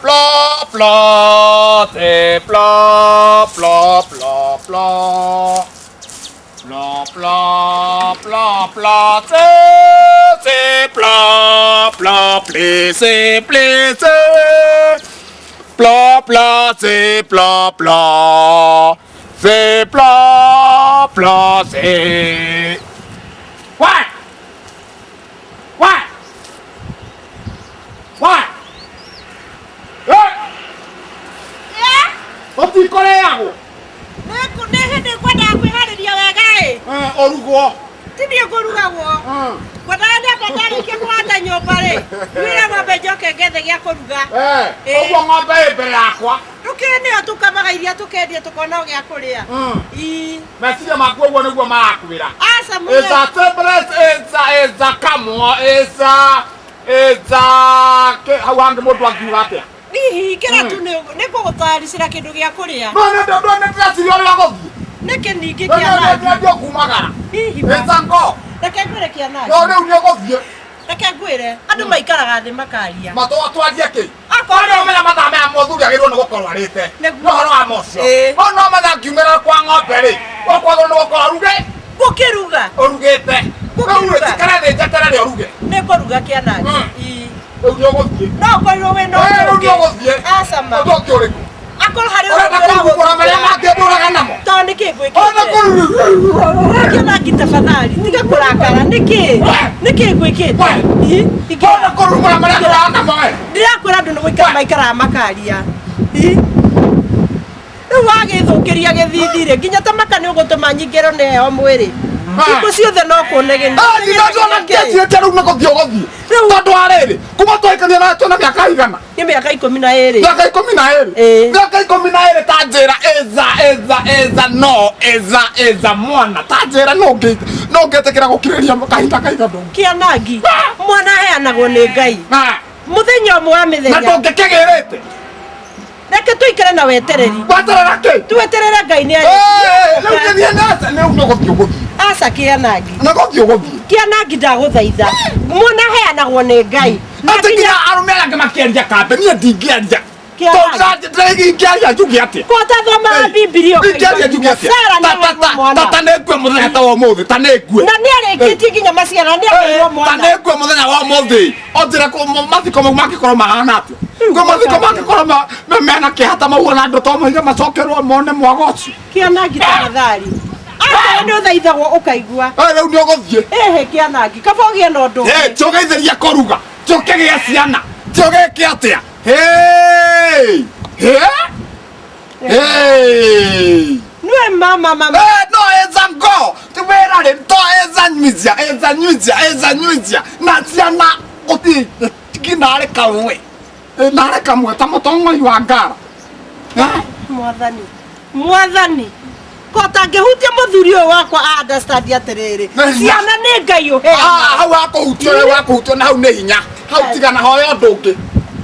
Pla, pla, si, pla, pla, pla, pla. Pla, pla, pla, pla, si, si, pla, pla, pli, si, pli, si. Pla, pla, si, pla, pla. Si, pla, pla, si. Why? Why? Why? Hey! Ũtikũrĩagwo Nĩ hĩndĩ ngwendaga kwĩharĩria wega ĩ ũrugwo ti niĩ ngũrugagwo ngwendaga nyambe ndarĩkia kũhata nyũmba rĩ nyuĩre ng'ombe njoke ngethe gĩa kũruga Ĩ. ũguo ng'ombe ĩ mbere yakwa tũkĩrĩ nĩyo tũkamaga iria tũkendia tũkona o gĩa kũrĩa ii meciria maku ũguo nĩguo marakwĩra aca It's a mũno temperate, it's a kamwa, it's a hau hangĩ mũndũ angiuga atĩa hihi kĩra tu nĩ ngũgũtaricĩra kĩndũ gĩa kũrĩa no nĩ nĩ ndĩreciria ũrĩa gũthiĩ nĩkĩ ningĩ nĩ kĩanangi nĩ kumagara hihi It's a ngo reke ngwĩre kĩanangi no rĩu nĩ ũgũthiĩ reke ngwĩre andũ maikaraga thĩ makaria matwarie kĩ Akorwo- Korwo ũmenya mathaa maya mũthuri agĩrĩirwo nĩ gũkorwo arĩte Nĩguo. nĩ ũhoro wa mocio Ĩĩ. no no mathaa ngiumĩra kwa ng'ombe rĩ ũkwagĩrĩirwo nĩ gũkorwo ruge Ngũkĩruga. Ũrugĩte. Ngũkĩruga. Rĩu ũtikare thĩ njeterere ũruge. Nĩ ngũruga kĩanangi. Ii. Rĩu nĩ ũgũthiĩ. No ũkorirwo wĩna Eh, ũndũ rĩu nĩ ũngĩ. ũgũthiĩ. Aca ma. Ũndũ ũngĩ ũrĩkũ? Akorwo harĩ Ũrenda ũndũ kũrugũra marĩa ũragũthumbũra. mangĩ ndũraga namo? Tondũ nĩkĩ ngwĩkĩte? Ona kũrugũra. Kĩanangi tafadhali, tiga kũrakara. Nĩkĩ? Nĩkĩ ngwĩkĩte? We. Ii, ingĩra. Ona kũrugũra marĩa ndũraga namo we. Ndĩrakwĩra andũ nĩ gũikara maikaraga makaria. Ii. Rĩu wagĩthũkĩria gĩthithi rĩ, nginya ta maka nĩ ũgũtũma nyingĩrwo nĩ heho mwĩrĩ. Thikũ ciothe no kũnegenia. Ah, ndinacona ngĩanjĩte rĩu nĩ gũthiĩ ũgũthiĩ. Rĩu- Tondũ wa rĩrĩ, kuma twahikania nawe twĩna mĩaka igana. Nĩ mĩaka 12. Mĩaka 12. Ĩĩ. Mĩaka 12 ta njĩra ĩza ĩza ĩza no ĩza ĩza mwana ta njĩra no ũngĩtĩkĩra gũkirĩrĩria kahinda kaigana ũguo. Kĩanangi, mwana aheanagwo nĩ Ngai. Ah, Mũthenya ũmwe wa na mĩthenya. ndũngĩkĩgĩrĩte. Reke tũikare na wetereri. Weterera kĩ? Tweterere Ngai nĩ Eh, rĩu arĩkia. ngĩthiĩ na rĩu nĩ gũthiĩ ũgũthiĩ. Aca kĩanangi. Nĩ gũthiĩ ũgũthiĩ. Kĩanangi ndagũthaitha. Mwana aheanagwo nĩ Ngai. Na Atĩ nginya nginya arũme arĩa angĩ makĩaria kambĩ niĩ ndingĩaria. Kĩanangi. Tondũ ndingĩaria njuge atĩa? Ko ũtathomaga Bibilia Ingĩaria njuge atĩa? Sara nĩ Ta- ta- aheirwo ta- mwana. ta nĩ ngue mũthenya ta wa ũmũthĩ, ta nĩ ngue. Na nĩ arĩkĩtie nginya maciara nĩ aheirwo Ta mwana. nĩ ngue mũthenya wa ũmũthĩ. Ũnjĩre mathiko mau mangĩkorwo mahana atĩa? Kwĩ mathiko mangĩkorwo mena kĩeha ta mau ona andũ to moige macokerwo mone mwaga ũcio. Kĩanangi tafadhali. Akorwo nĩ ũthaithagwo ũkaigua. Eh, rĩu nĩ ũgũthiĩ. Ĩhĩ kĩanangi kaba ũgĩe na ũndũ Eh, ũngĩ. tiũgeithĩria kũruga tiũkĩgĩa ciana tiũgĩke atĩa Hey! Hey! Hey! Nĩwe mama mama. Eh, no eza ngo ti wĩra rĩ to eza nyuithia eza nyuithia eza nyuithia na ciana gũtirĩ nginarĩ kamwe Eh, narĩ kamwe ta mũtong'oi wa ngara Eh? Mwathani. Mwathani. Ko tangĩhutia mũthuri ũyũ wakwa a understand atĩrĩrĩ. Nĩ hinya. Ciana nĩ Ngai Ah, ũheanaga. hau hakũhutio rĩu hakũhutio na hau nĩ hinya hau tigana hoya ũndũ ũngĩ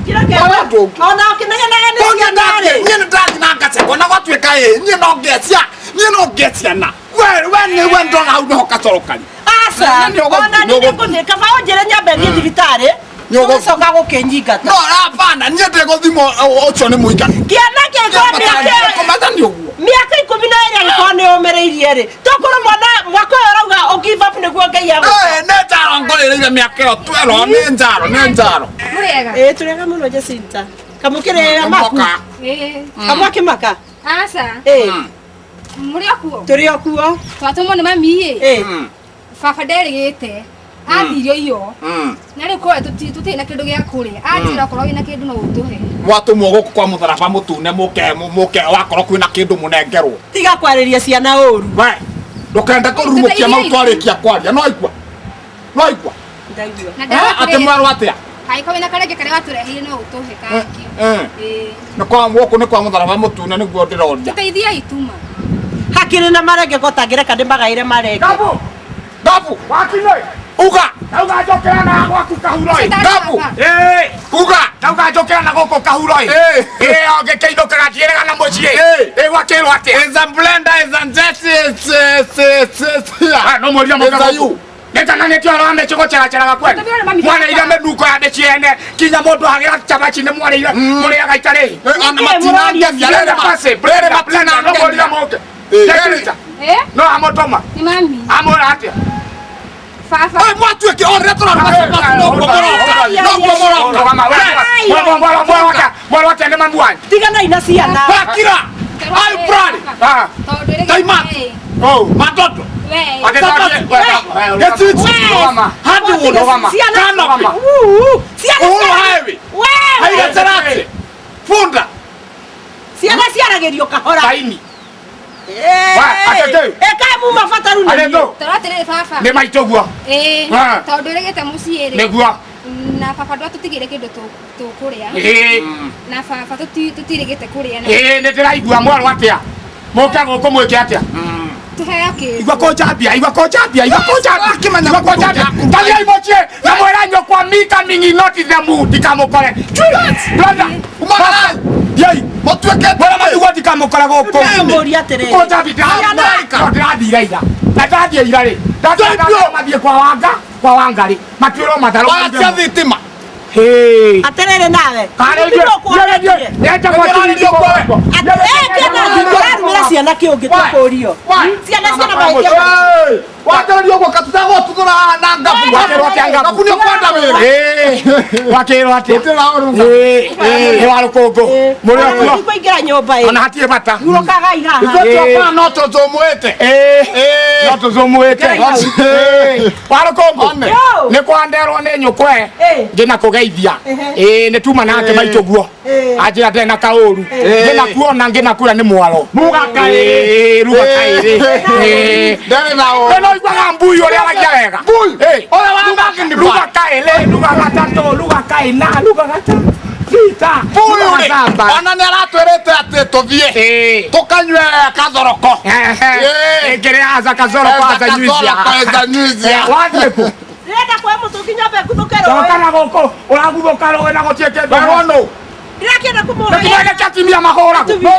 Hoya ũndũ ũngĩ. Ona ũkĩnegenaga nĩ Niĩ ciana rĩ. nĩ ndathiĩ na ngacekwo na gwatuĩka ĩ niĩ no ngĩe niĩ no ngĩe ciana we we nĩ we ndona hau nĩho gacoro kari Aca. Nĩ ũgũthiĩ, Ona nĩ nĩ ũgũthiĩ. ngũthiĩ kaba ũnjĩre nyambe thiĩ thibitarĩ. Nĩ ũgũthiĩ. Tũgĩcoka gũkĩnyingata. no hapana niĩ ndĩgũthimwo ũcio nĩ mũiganu Kĩana kĩngĩkorwo mĩaka kũmata nĩ ũguo mĩaka 12 angĩkorwo nĩ ũmĩrĩirie rĩ tokorwo mwana mwaka ũyũ ũrauga ũ give up nĩguo Ngai agũ Eh, nĩ njaro ngũrĩrĩire mĩaka ĩyo twero nĩ njaro nĩ njaro Mũrĩega? ĩĩ tũrĩega mũno Jacinta kamũkĩrĩra maku Mũka. Ĩĩ. kamwakĩmaka Aca. ĩĩ Mũrĩ o kuo? tũrĩ o kuo Twatũmwo nĩ mami ĩ. ĩĩ Baba nderĩgĩte. Athire ũiyo. Na rĩu kũrĩa tũtirĩ na kĩndũ gĩa kũrĩa. Anjĩra okorwo wĩna kĩndũ no ũtũhe. Mwatũmwo gũkũ kwa mũtharaba mũtune mũke mũke wakorwo kwĩna kĩndũ mũnengerwo. Tiga kwarĩria ciana ũru. We ndũkende kũrurumũkia mau twarĩkia kwaria no igua no igua. Ndaigua. Na atĩ mwerwo atĩa? Angĩkorwo wĩna karenge karĩa watũreheire no ũtũhe kangĩ. Ĩĩ. Nĩ kwa gũkũ nĩ kwa mũtharaba mũtune nĩguo ndĩroria. Tũteithiei tuma. Hakĩrĩ na marenge ko tangĩreka ndĩmagaĩre marenge. Gabu! Gabu! Wakinyoi! Uga! Ndauga njũkĩra na gwaku kahuroi! Gabu! Ĩĩ! Uga! Ndauga njũkĩra na gũkũ kahuroi! Ĩĩ. Ĩĩ ongĩkĩinũkaga ndiĩrĩga na mũciĩ! Ĩĩ. Ĩĩ gwakĩrwo atĩa? Is a blender, is a jet, is Ah, no mũria Is a you. Nĩnjananĩtie ũhoro wa mĩciĩ gũceraceraga kwene Tũtũmĩre mami mwarĩire mĩnungo ya mĩciĩ ene kinya mũndũ agĩra cabaci nĩ mwarĩire mũrĩaga itarĩ Ona matinangeria rĩrĩ Pasi, blender, blender, no mũria mũke Ĩĩ. Jacinta, Ĩĩ. no amũtũma Nĩ mami. amwĩra atĩa Baba. Oi mwatuĩke o rĩrĩa tũraruga cabaci noguo mũroka noguo mũroka. Mwarwo atĩa nĩ mamu wanyu Tiganai na ciana. Wakira! Ai brand! Ah. Tondũ rĩrĩ. Taima. Oh. Matoto! We. Hadi Rũgama. Ciana. Canopy. Uu, Ciana. Uhuru ciana- Highway. Wewe. Haile Selassie. Funda. Ciana ciaragĩrio kahora. Taini. Ĩĩ. Wa, atete. Ĩkaĩ muma bataru nĩ niĩ. Arĩndũ. Tondũ atĩrĩrĩ baba. Nĩ maitũ guo. Ĩĩ. Ah. Tondũ ĩrĩgĩte mũciĩ rĩ. Nĩguo. Na baba ndwatũtigĩire kĩndũ tũkũrĩa. Ĩĩ. Na baba tũtirĩgĩte kũrĩa na Ĩĩ nĩ ndĩraigua mwarwo atĩa. Mũke gũkũ mwĩke atĩa. tũheo kĩndũ. Igua kũnjambia, igua kũnjambia, igua kũnjambia. Akĩmenya Igua kũnjambia. Tathiai mũciĩ na mwĩra nyũkwa me coming in not in the mood ndikamũkore. Brother, Umagarai. Thiai. Mũtuĩke Mwĩra mathiguo ndikamũkore gũkũ. Ndĩramũria atĩrĩrĩ. Kũnjambia Ciana. ndĩrathire ira. Na ndathiĩ ira rĩ. Ndathiĩ mathiĩ kwa wanga, kwa wangarĩ. Matuĩrwo matharũ. Waya cia thitima. Hĩ. Atĩrĩrĩ nawe. Karĩ Nĩ ũkwarĩtie. Ũrarumĩra ciana kĩ ũngĩtũkũrio? Ciana ciana mahĩtia. Watererio guo katutagũtuthũra na ngabu. Wakĩrwo atĩa ngabu? Ngabu nĩ ũkwenda wĩra. Wakĩrwo atĩa? Gũtirĩ ũru ngabu. Ĩ wa rũkũngũ. Mũrĩ o kuo. Kũingĩra nyũmba ĩ. Ona hatirĩ bata. Hurũkagai haha. Ithuĩ tuokaga no tũthũmũĩte. No tũthũmũĩte. Wa rũkũngũ. One. Yo. Nĩ kwanderwo nĩ nyũkwe. Ĩ. Ngĩna kũgeithia. Ehe. Ĩ nĩ tuma nake maitũ guo. Ĩ. Anjĩra ndarĩ na kaũru. Ngĩna kuona ngĩna kura nĩ mwaro. Muga kaĩrĩ. Ĩ ruga kaĩrĩ. Ĩ. Ndarĩ na ũru. We no iguaga mbui ũrĩa aragia wega. Mbui? Ĩ. Ũrĩa wa magnify. Ruga kaĩrĩ, ruga gatatũ, ruga kaĩna, ruga gata. Sita. Mbui Ruga rĩ, saba. ona nĩ aratwĩrĩte atĩ tũthiĩ Ĩ. tũkanyue kathoroko. Ehe. Ĩngĩrĩa aza kazoro Eza kwa azanyuizia. kathoroko, ezanyuizia. Wathiĩ kũ? Ndĩrenda kuoya mũtũngi nyambe nguthũke rũĩ. Coka na gũkũ ũraguthũka rũĩ na gũtirĩ kĩndũ. Werwo nũ? Ndĩrakĩenda kũmũhe. Nĩkĩmwene kĩa atumia mahũragwo. Atumia.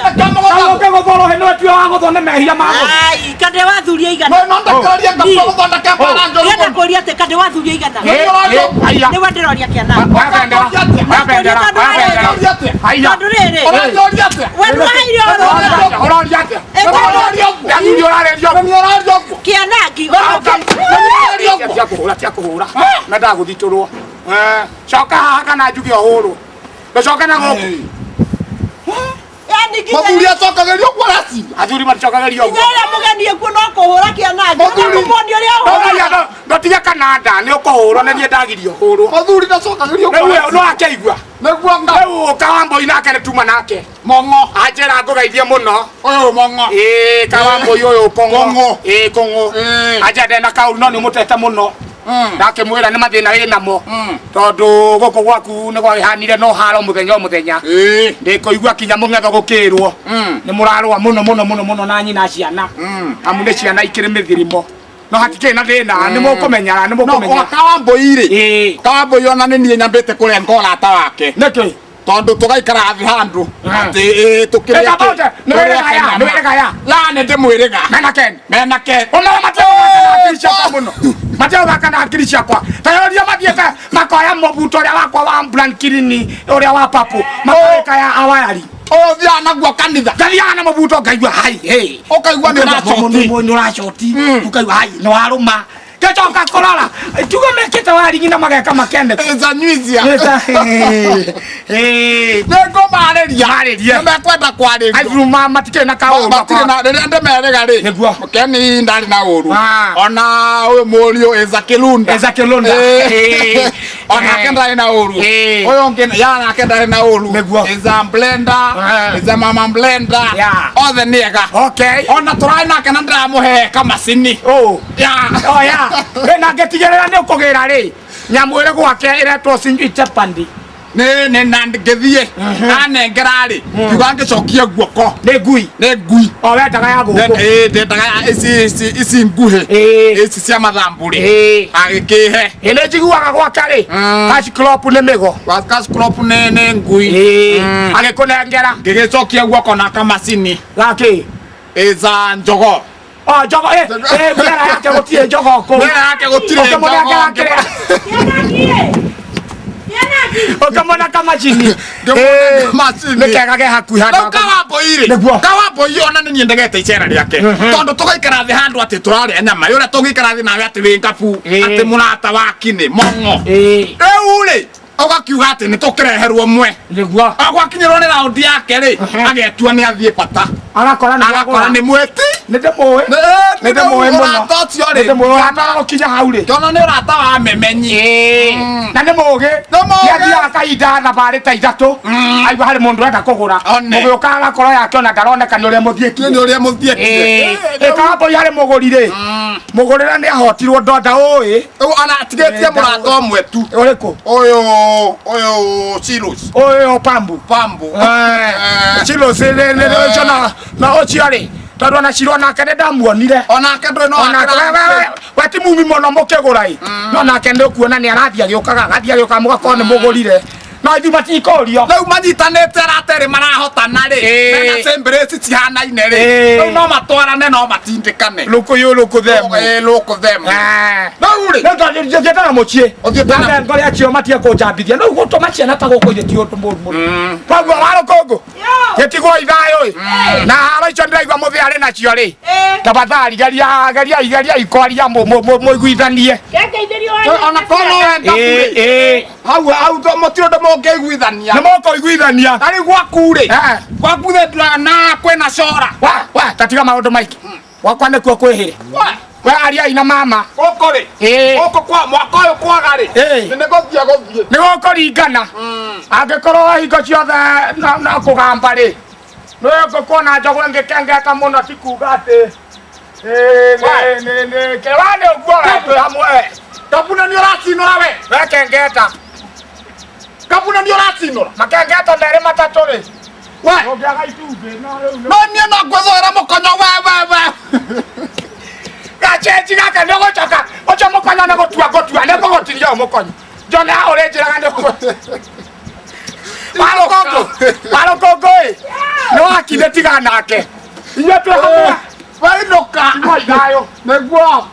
Ũke gũthwo rũhĩ nĩwe tiwe wa gũthwo nĩ mehia ma gũthwo. Ai, kande wathuria igana. No no ndekererie ngabu gũthondeke mbara njũru Ndĩrenda mũno. kũria atĩ kande wathuria igana. Ĩ, ĩ, aya. Nĩwe ndĩroria kĩana. Oya bendera. Oya bendera. Oya bendera. Aya. Tondũ rĩrĩ. Ũranjũria atĩa? We ndũraire ũhoro. Ũroria atĩa? Ĩ, Ũroria ũguo? Nĩ athuri ũrarĩria ũguo. Nĩ ũraria ũguo? Kĩanangi. Tia kũhũra, tia kũhũra. Mendaga gũthitũrwo. Coka haha kana njuge ũhũrwo. Ndũcoke na gũkũ. Yani nginya Mũthuri acokagĩrio ũguo araciria. Athuri maticokagĩrio ũguo. nginya ĩrĩa mũgeni ekuo no kũhũra kĩanangi. Mũthuri. Ũkamũmuonia ũrĩa Ndũgaria ũhũraga. ndotige kananda nĩ ũkũhũrwo nĩ niĩ ndagirio hũrwo. Mũthuri ndacokagĩrio ũguo Rĩu araciria. no akeigua. Nĩguo ngabu. Rĩu Kawambui nake nĩ tuma nake. Mong'o. Anjĩra ngũgeithie mũno. Ũyũ mong'o. Ĩĩ Kawambui ũyũ kũng'ũ. Kũng'ũ. Ĩĩ kũng'ũ. Ĩĩ. Anjĩra ndena kaũru no nĩ ũmũtete mũno. Ndakĩmwĩra nĩ mathĩna wĩ namo. Tondũ gũkũ gwaku nĩ gwakĩhanire no haro mũthenya o mũthenya. Ĩĩ. Ndĩkũigua kinya mũng'etho gũkĩrwo. Nĩ mũrarũa mũno mũno mũno mũno na nyina ciana. Amu nĩ ciana ikĩrĩ mĩthirimo. No hatikĩrĩ na thĩna nĩ mũkũmenyana nĩ No mũkũmenyana. kwa Kawambui rĩ. Ĩĩ. Kawambui ona nĩ niĩ nyambĩte kũrenga ũrata wake. Nĩkĩ? Tondũ tũgaikara thĩ handũ atĩ ĩĩ tũkĩrĩa Ĩka bote, nĩ wĩrĩga ya, nĩ wĩrĩga ya. La nĩ ndĩmwĩrĩga. Mena Ken. Mena Ken. Ona matiagũthaka na hakiri ciakwa mũno. Matiagũthaka na hakiri ciakwa. Ta yoria mathiĩte makoya mũbuto ũrĩa wakwa wa blankini ũrĩa wa papu makarĩka ya awayari. Ũyũ ũthiaga naguo kanitha. Ngathiaga na mũbuto ngaigua hai hey. Ũkaigua nĩ ũracoti. Nĩ ũracoti. Ũkaigua hai nĩ warũma. Ngĩcoka kũrora tuge mekĩte waringi na mageka makende. Ezanyuizia. Nĩ Nĩ ngũmarĩria. Marĩrie. Nĩ mekwenda kwarĩrio. Aithuru matikĩrĩ na kaũru. Matirĩ na rĩrĩa ndĩmerĩga rĩ. Nĩguo. Keni ndarĩ na ũru. Ah. Ona ũyũ mũriũ Eza Kĩlunda. Eza Kĩlunda. Ĩĩ. Ĩĩ. Onake ndarĩ na ũru. Ĩĩ. Ũyũ ũngĩ ya nake ndarĩ na ũru. Nĩguo. Eza Blender. Ah. Eza Mama Blender. Yeah. Othe nĩ ega. Okay. Ona tũrarĩ nake na ndĩramũhe kamacini. Oh. Ya. Oh ya. Rĩ na ngĩtigĩrĩra nĩ ũkũgĩra rĩ. Nyamũ ĩrĩ gwake ĩretwo sijui chapandi. Nĩ nĩ na ngĩthiĩ anengera rĩ ngiuga ngĩcokie guoko Nĩ ngui. nĩ ngui. O wendaga ya gũkũ. Ĩĩ ndendaga ici ici ici nguhĩ. Ĩĩ. Ici cia mathambũrĩ. Ĩĩ. Agĩkĩhe. Ĩ nĩ njiguaga gwake rĩ. Cash crop nĩ mĩgo. Cash crop nĩ nĩ ngui. Ĩĩ. Agĩkũnengera. Ngĩgĩcokia guoko na kamacini. Gakĩ. Ĩza njogo. O njogo ĩ ĩ mĩera yake gũtirĩ njogo kũu. Mĩera yake gũtirĩ Ũkĩmũnengera njogo. kĩrĩa. Kĩanangi ĩ. Kĩanangi. Ũkĩmũne kamacini. Ngĩmũne kamacini. Nĩ kega ke hakuhĩ Rĩu handũ. Kawambui rĩ Nĩguo. Kawambui ona nĩ niĩ ndegete icera rĩake tondũ tũgaikara thĩ handũ atĩ tũrarĩa nyama ĩ ũrĩa tũngĩikara thĩ nawe atĩ wĩ ngabu Ĩĩ. atĩ mũrata wa kinĩ mong'o Ĩĩ. rĩu rĩ ũgakiuga atĩ nĩ tũkĩreherwo mwe Nĩguo. agwakinyĩrwo nĩ raundi yake rĩ agetua nĩ athiĩ bata Agakora nĩ agakora nĩ mwĩti Nĩ ndĩmũĩ. Nĩ ndĩmũĩ mũno. ũrata ũcio rĩ Nĩ ndĩmũĩ ũrata wa gũkinya hau rĩ. kĩona nĩ ũrata wa memenyi Na nĩ mũgĩ. Nĩ mũũgĩ. Nĩathiaga kahinda thabarĩ ta ithatũ. Aigua harĩ mũndũ ũrenda kũgũra. One. Mũgĩũka agakora yake ona ndaroneka nĩ ũrĩa mũthiĩkie. nĩ ũrĩa mũthiĩkire Ĩĩ. Harĩ mũgũri rĩ. Mũgũrĩre nĩ ahotirwo ndonda ũĩ. Rĩu ona atigĩtie mũrata ũmwe tu Ũrĩkũ? ũyũ ũyũ Silos Ũyũ pambu. Pambu Ciro ũcio na ũcio rĩ tondũ ona Ciro nake nĩ ndamuonire. onake ndũrĩ no Onake we ti mumi mũno mũkĩgũra ĩ. No nake nĩ ũkuona nĩ arathiĩ agĩũkaga agathiĩ agĩũkaga mũgakorwo nĩ mũgũrire. No ithuĩ matikũrio. Rĩu manyitanĩte arata erĩ marahotana rĩ. Ĩĩ. Mena same cihanaine rĩ. Ĩĩ. Rĩu no matwarane no matindĩkane. Lũkũyũ lũkũthemu. Ĩĩ lũkũthemu. Rĩu rĩ. Rĩu tũthiĩte na mũciĩ. Ũthiĩte na- Na ngore acio matige kũnjambithia. Rĩu gũtũma ciana ta gũkũ ithe ti ũndũ mũũru mũno. Koguo warũkũngũ. Gĩtigwo ithayũ ĩ. Na haro icio ndĩraigua mũthĩ arĩ nacio rĩ. Tafadhali geria geria geria kwaria mũiguithanie. Ona korwo no wenda Ĩĩ rĩ. ĩĩ. Hau hau mũtirĩ ũndũ mũngĩiguithania. Nĩ mũkũiguithania. Na rĩu gwaku rĩ. Eh. Gwaku thĩ na kwĩna cora. Wa wa tatiga maũndũ maingĩ. Gwakwa nĩkuo kwĩhĩre. We ariai na mama. Gũkũ rĩ. Ĩĩ. Gũkũ kwa mwaka ũyũ kwaga rĩ. Ĩĩ. Nĩ gũthiĩ gũthiĩ. Nĩ gũkũringana. Angĩkorwo hingo ciothe no kũgamba rĩ. Nĩ ngũkuona njogu ĩngĩkengeka mũno ti kuga atĩ nĩ kĩwa nĩ ũguo we twĩ hamwe. Kabuna nĩ ũracinũra we. We kengeta. Kabuna nĩ ũracinũra. Makengeta merĩ matatũ rĩ. We. Ũngĩaga itumbĩ no rĩu No niĩ no ngwĩthũĩra mũkonyo we we we. Gachenji gaka nĩ ũgũcoka ũcio mũkonyo nĩ gũtua ngũtua nĩ ngũgũtinia ũyũ mũkonyo. Njone haha ũrĩnjĩraga nĩ Warũkũngũ warũkũngũ ĩ nĩ wakinde tiga nake inyuĩ twĩ hamwe Wainũka. Igua ithayũ. Nĩguo.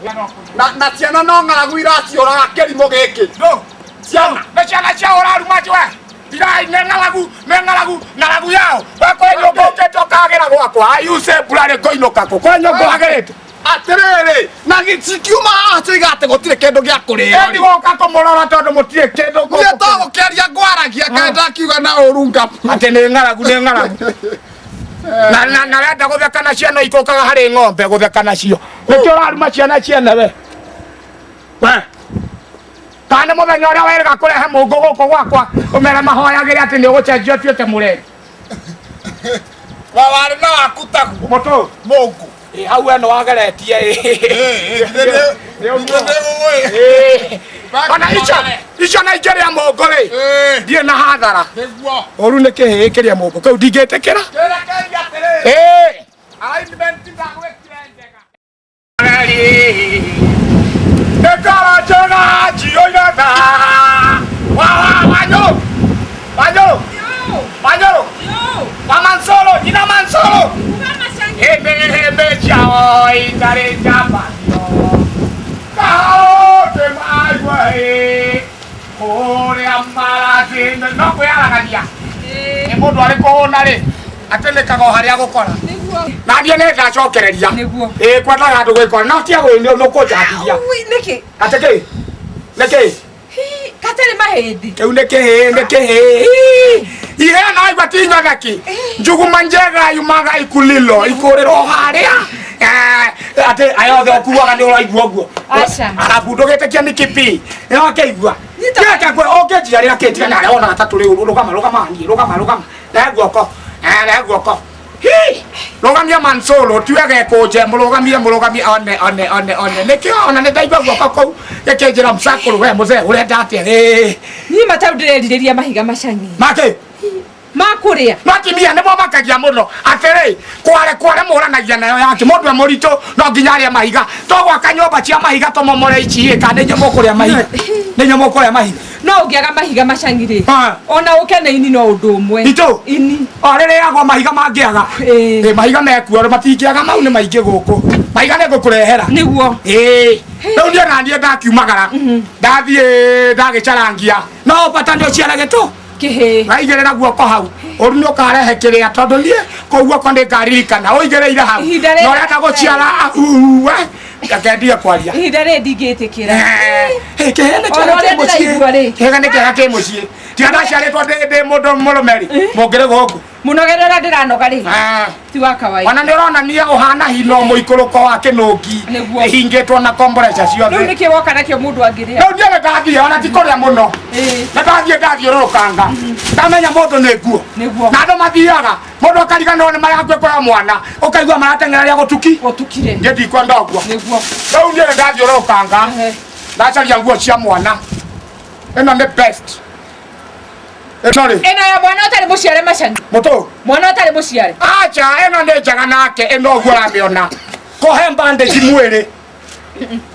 Na ciana no ng'aragu iraciũraga kĩrimũ gĩkĩ. Ciana nĩ ciana cia ũraruma we tigai nĩ ng'aragu nĩ ng'aragu ng'aragu yao we kwĩ nyũmba ũkĩte ũkagĩra gwakwa ayuse mbura rĩ ngũinũka kũ kwĩ nyũmba wagĩrĩte Atĩrĩrĩ, na cikiuma haha ciiga atĩ gũtirĩ kĩndũ gĩa kũrĩo. ĩndi gũka kũmũrora tondũ mũtirĩ kĩndũ Niĩ to gũkĩaria ngwaragia kaĩ ndakiuga na ũru ngabu. atĩ nĩ ng'aragu nĩ ng'aragu na na na wenda gũtheka na ciana ikũkaga harĩ ng'ombe gũtheka nacio nĩkĩo ũraruma ciana ciene we we kana nĩ mũthenya ũrĩa werĩga kũrehe mũngũ gũkũ gwakwa ũmere mahoyagĩre atĩ nĩ ũgũcenjia ũtuĩke mũrendi Wa warĩ na waku taguo. mũtũ Mũngũ. ĩ hau we nĩ wageretie Nĩ ũĩ. ona icio icio na ingĩrĩa mũngũ rĩ ndirĩ na hathara Nĩguo. ũru nĩ kĩhĩĩ kĩrĩa mũngũ kĩu ndingĩtĩkĩra Kĩrekereria atĩrĩrĩ. ĩĩ Alignment ndagwĩkire njega. Ngoro njega njiyũire tha. Wa wa Wanyũrũ. Wanyũrũ. Wanyũrũ. Wa Mansolo, nyina Mansolo. Hĩmbĩ hĩmbĩ ciao itarĩ njambanio. Kaũndĩ maigua ĩ, kũrĩa marathiĩ no kwĩyaragania. Nĩ mũndũ arĩ kũhũna rĩ, atĩnĩkaga o harĩa agũkora. Na niĩ nĩ ndacokereria. Nĩguo. Ĩĩ kwendaga andũ gwĩkora no tia nĩ ũkũnjambithia. Nĩkĩ? Atĩ kĩ? Nĩ kĩ? Katarĩ mahĩndĩ. Kĩu nĩ kĩhĩĩ nĩ kĩhĩĩ. Ihe no igua ti nyoneki. Njuguma njega yumaga ikulilo ikũrĩrwo harĩa. Atĩ aya othe ũkuaga nĩ ũraigua ũguo. Aca. Arabu ndũgĩtĩkia nĩ kĩpi. Nĩ wakĩigua. Nyita. Kĩreke ngwe ũngĩnjiarĩra kĩ tiga narĩa wona gatatũ rĩu rũgama rũgama niĩ rũgama rũgama. Rehe guoko. Rehe guoko. Hi! Rũgamia Mansolo tiwe gekũnje mũrũgamie mũrũgamie one one one one nĩkĩo ona nĩ ndaigua guoko kũu gĩkĩnjĩra msakũrũ we mũzee ũrenda atĩa ĩĩ Niĩ matau ndĩrerirĩria mahiga macangi. makĩ Ma kũrĩa. no atumia nĩmo makagia mũno atĩrĩ kware kware mũranagia nayo yake mũndũ e mũritũ no nginya arĩe mahiga tũgwaka nyũmba cia mahiga tũmomore ici ĩ kana nĩ inyuĩ mũkũrĩa mahiga nĩ inyuĩ mũkũrĩa mahiga No ũngĩaga mahiga macangi rĩ. Ah. Ona ũke na ini no ũndũ ũmwe. Itũ? Ini. o rĩrĩagwo mahiga mangĩaga Ĩĩ. Ĩ, mahiga mekuo matingĩaga mau nĩ maingĩ gũkũ mahiga nĩ ngũkũrehera Nĩguo. ĩĩ rĩu niĩ na niĩ ndakiumagara ndathiĩ ndagĩcarangia no bata nĩ ũciare gĩtũ Kĩhĩĩ. waigĩrĩra guoko hau ũru nĩ ũkarehe kĩrĩa tondũ niĩ kũu guoko nĩ ngaririkana ũigĩrĩire hau Ihinda rĩrĩ- na ũrenda gũciara ahuwe reke ndige kwaria Ihinda rĩrĩ ndingĩtĩkĩra. kĩhĩa nĩ Ona kĩega ũrĩa kĩ mũciĩ ndĩraigua rĩ. kĩhĩa nĩ kĩega kĩ mũciĩ tiga ndaciarĩtwo ndĩ mũndũ mũrũme rĩ mũngĩrĩ gũkũ Mũnogerera ndĩranoga rĩ. Ti wa kawaida. ona nĩ ũronania ũhana hino mũikũrũko wa kĩnũngi Nĩguo. ĩhingĩtwo na komboreca Rĩu ciothe nĩkĩ woka nakĩo mũndũ angĩrĩa? rĩu niĩ nĩ ndathiĩ ona ti kũrĩa mũno Ĩĩ. nĩ ndathiĩ ndathiũrũrũkanga ndamenya mũndũ nĩ nguo Nĩguo. na andũ mathiaga mũndũ akariganĩrwo nĩ marĩa hakuhĩ kuoya mwana ũkaigua marateng'era rĩa gũtuki Gũtukire. niĩ ndikwenda ũguo Nĩguo. rĩu niĩ nĩ ndathiũrũrũkanga Ehe. ndacaria nguo cia mwana ĩno nĩ best ĩno rĩ Ĩno ya mwana ũtarĩ mũciare macangi. mũtũ Mwana ũtarĩ mũciare. acha ĩno nĩ njega nake ĩno ũguo ũramĩona kũhe bandage mwĩrĩ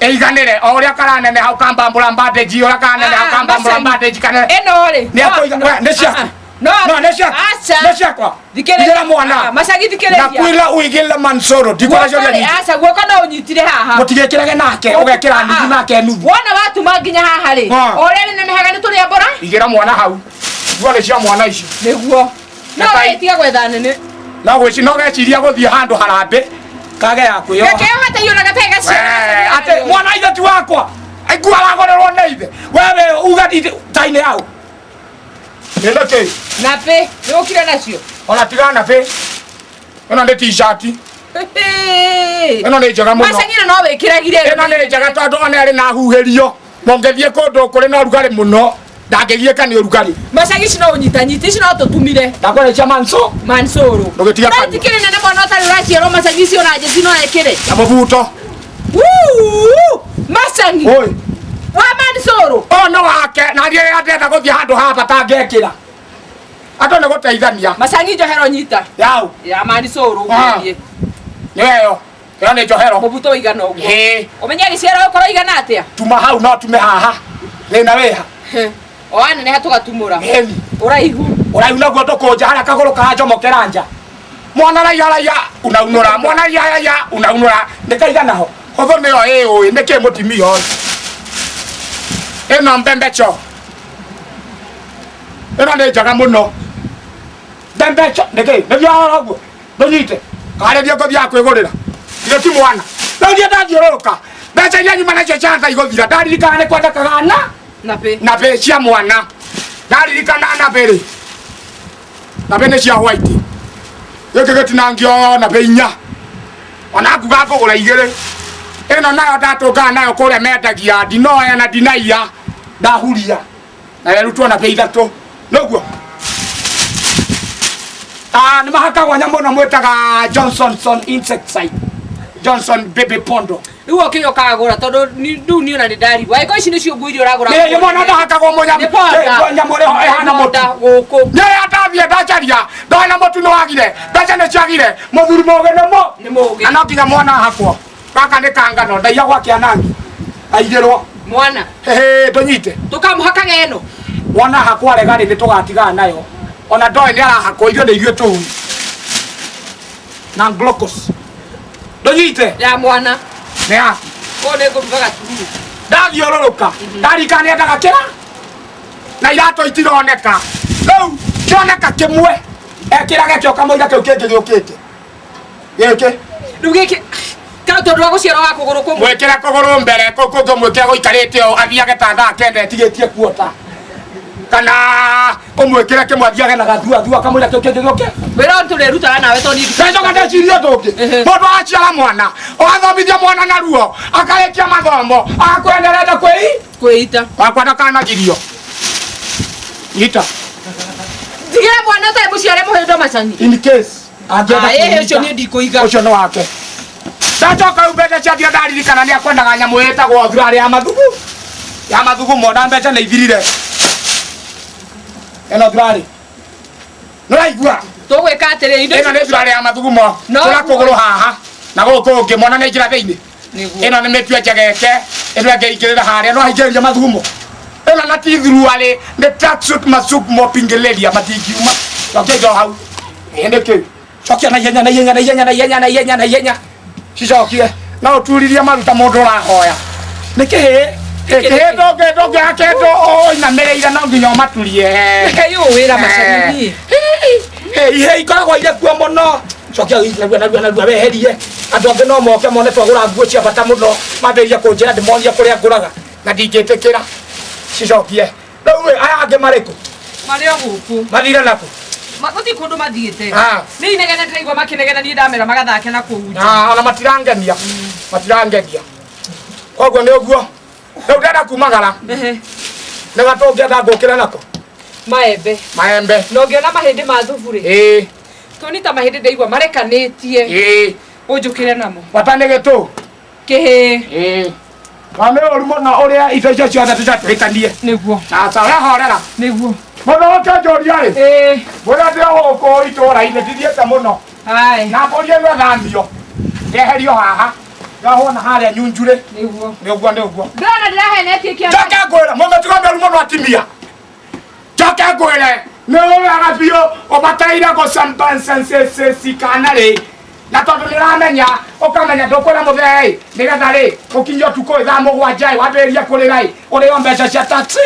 Ĩiganĩre o ũrĩa karaneneha ũkambambũra bandage, ũrĩa karaneneha ũkambambũra bandage kana Ĩno rĩ. Nĩ akũiga- we, nĩ ciaku. No, No, nĩ ciaku. Aca. Nĩ ciakwa. Thikĩrĩria. Igĩra mwana. Ah, Macagi thikĩrĩria. Na kwĩra ũigĩrĩre Mansoro, ndikwĩra Guoko ciũria rĩ, nyingĩ. aca guoko no ũnyitire haha. Mũtigekĩrage nake, ũgekĩra nuthu nake nuthu. Wona watuma nginya haha rĩ. Ah. O ũrĩa rĩnenehaga nĩ tũrĩambũra? Igĩra mwana hau. Nguo nĩ cia mwana ici. Nĩguo. No Na kai- we tiga gwetha nene. No gwĩci no geciria gũthiĩ handũ harambĩ kage ya kwĩyoha. Gakĩoha ta iona gatarĩ gaciara. Atĩ mwana ithe ti wakwa. Nguo aragũrĩrwo nĩ ithe. Wewe uga tainĩ yau. Nĩ nĩkĩ? Nabĩ, nĩ ũkire nacio. Ona tiga nabĩ. Ĩno nĩ t-shirt. Ĩno nĩ njega mũno. Macagi no wĩkĩragire. Ĩno nĩ njega tondũ ona ĩrĩ na huhĩrio. Mũngĩthiĩ kũndũ kũrĩ na ũrugarĩ mũno ndangĩgiĩka nĩ ũrugarĩ. Macagi ici no ũnyitanyite, ici no tũtumire. Ndakwĩra cia Manso Mansoro. Ndũgĩtiga No kanua. itikĩrĩ nene mwana ũtarĩ ũraciarwo macagi ici ona njeci no ekĩre. na mũbuto. Wuu! Macagi. Oi. Wa Mansoro. Ũyũ nĩ wake na niĩ rĩrĩa ndĩrenda gũthiĩ handũ ha bata ngekĩra. Andũ nĩ gũteithania. Macagi njohero nyita. Yau. Ya Mansoro Ah. ũgerie. Nĩ ĩyo. Ĩyo nĩ njohero. Mũbuto ũigana ũguo. Ĩĩ. Ũmenye gĩciaro ũkorwo igana atĩa? Tuma hau no tume haha. Thĩna wĩha. O waneneha tũgatumũra. Ĩni. Ũraihu. Ũraihu naguo ndũkũnja harĩa kagũrũ karanjomokera nja. Mwana raiya raiya unaunũra, mwana raiya raiya unaunũra. Nĩ kaigana ho. Hũthũ nĩyo ĩũĩ nĩkĩ mũtumia ũyũ. Ĩno mbembecho. Ĩno nĩ njega mũno. Mbembecho nĩkĩ? Nĩguo warora ũguo. Ndũnyite. Karĩria ngũthiaga kwĩgũrĩra. Githĩ ti mwana. Rĩu niĩ ndathiũrũrũka. Mbeca iria nyuma nacio ciahota igũthira. Ndaririkana nĩ kwendekaga na Nabĩ. nabĩ cia mwana. Ndaririkana nabĩ rĩ. Nabĩ nĩ cia white. Gĩkĩ gĩtinangio nabĩ inya. Ona nguga ngũgũra igĩrĩ. Ĩno nayo ndatũngana nayo kũrĩa mendagia ndinoya na ndinaiya. Ndahuria. Na yarutwo nabĩ ithatũ. Nĩguo. Ah, nĩ mahakagwo nyamũ ĩno mwĩtaga Johnsonson insecticide. Johnson baby pondo. Rĩu ũkĩrĩa ũkagũra tondũ rĩu niĩ ona nĩ ndarigwo. Angĩkorwo ici nĩcio nguo iria ũragũra. Nĩ mwana ndahakagwo mũnyamũ. Nĩ ponda. Nyamũ ĩrĩa ĩhana mũtu. Ponda gũkũ. Nĩ ndathiĩ ndacaria ndona mũtu nĩ wagire mbeca nĩ ciagire mũthuri mũgĩ nĩ mũ Nĩ mũgĩ. na no nginya mwana ahakwo gaka nĩ kangano ndaiya gwa kĩanangi aigĩrwo Mwana. hĩhĩ ndũnyite Tũkamũhakaga ĩno. wona hakwo arega rĩ nĩ tũgatigana nayo ona ndoĩ nĩ arahakwo ithuĩ nĩ ithuĩ tũu na glucose ndũnyite Ya mwana. nĩ yaku Kũu nĩ ngũruga gatururu. ndathiũrũrũka ndarikana nĩendaga kĩra na iratũ itironeka rĩu kĩoneka kĩmwe ekĩrage kĩo kamũira kĩu kĩngĩ gĩũkĩte gĩkĩ Rĩu gĩkĩ ka tondũ wa gũciarwo wa kũgũrũ kũmwe. mwĩkĩre kũgũrũ mbere kũu kũngĩ ũmwĩkĩre gũikarĩte ũũ athiage ta thaa kenda ĩtigĩtie kuota kana ũmwĩkĩre kĩmwe athiage na gathuathua kamũira kĩu kĩngĩ gĩũke Wĩra ũyũ tũrĩrutaga nawe tondũ niĩ ndacoka ndeciria ũndũ ũngĩ mũndũ aciara mwana ũgathomithia mwana na ruo akarĩkia mathomo agakwĩra nĩarenda kwĩi kwĩita. wakwa ndakanagirio nyita Ndigĩra mwana ũtarĩ mũciare mũhĩndo macani. in case angĩenda Ah, ĩhĩ, kwĩnyita, ũcio niĩ ndikũiga. ũcio nĩ wake ndacoka rĩu mbeca ciathira ndaririkana nĩ akwendaga nyamũ ĩtagwo thurarĩ ya mathugu ya mathugumo na mbeca nĩ ithirire ĩno thurarĩ nĩũraigua Tũgwĩka atĩrĩ indo ĩno nĩ thurarĩ ya mathugumo No. tũra kũgũrũ haha na gũkũ kũngĩ mwana nĩ aingĩra thĩinĩ Nĩguo. ĩno nĩ mĩtue njegeke ĩno ĩngĩ ingĩrĩra harĩa no aingĩrĩria mathugumo ĩno na ti thuruarĩ nĩ tracksuit masukumo pingĩrĩria matingiuma cokia indo hau ĩ nĩ kĩ cokia na ihenya na ihenya na ihenya na ihenya na ihenya na ihenya cicokie no ũturirie maruta mũndũ ũrahoya nĩ kĩhĩ kĩhĩ ndũngĩaga kĩndũ ũinamĩrĩire no nginya ũmaturie Reke ũyũ wĩra macani niĩ. Ihe ikoragwo irĩ kuo mũno cokia narua narua narua weherie andũ angĩ no moke mone twagũra nguo cia bata mũno mambĩrĩrie kũnjĩra ndĩmonie kũrĩa ngũraga na ndingĩtĩkĩra cicokie rĩu ĩ, aya angĩ marĩkũ Marĩ o gũkũ. mathire nakũ Gũtirĩ kũndũ mathiĩte. Ah. Nĩ inegene ndĩraigua makĩnegena niĩ ndamera magathake na kũu nja. Ah, ona matirangenia matirangenia koguo nĩ ũguo rĩu ndenda kumagara Ehe. nĩ gatũngĩenda ngũkĩre nako Maembe. maembe Na ũngĩona mahĩndĩ ma thubu rĩ. ĩĩ Tũni ta mahĩndĩ ndaigua marekanĩtie. ĩĩ Ũnjũkĩre namo. bata nĩ gĩtũ Kĩhĩ. ĩĩ na nĩ ũru mũno ũrĩa indo icio ciothe tũcatũhĩtanie Nĩguo. aca ũrahorera Nĩguo. mũndũ ũkĩnjũria rĩ Ĩĩ. ũrĩa ndĩ gũkũ itũũra-inĩ ndithiĩte mũno Hai. na mbũri ĩno ĩthamio yeherio haha Ndahona harĩa nyunjure. Nĩguo. Nĩguo nĩguo. Ndona ndĩrahenetie kĩana. Njoke ngwĩre mũmĩtugo mĩũru mũno atimia. Njoke ngwĩre nĩ wega biũ ũbataire gũcambancancecikana rĩ na tondũ nĩ ũramenya ũkamenya ndũkwĩra mũthee nĩgetha rĩ ũkinye ũtukũ thaa mũgwanja ĩ wambĩrĩrie kũrĩra ĩ ũrĩo mbeca cia taxi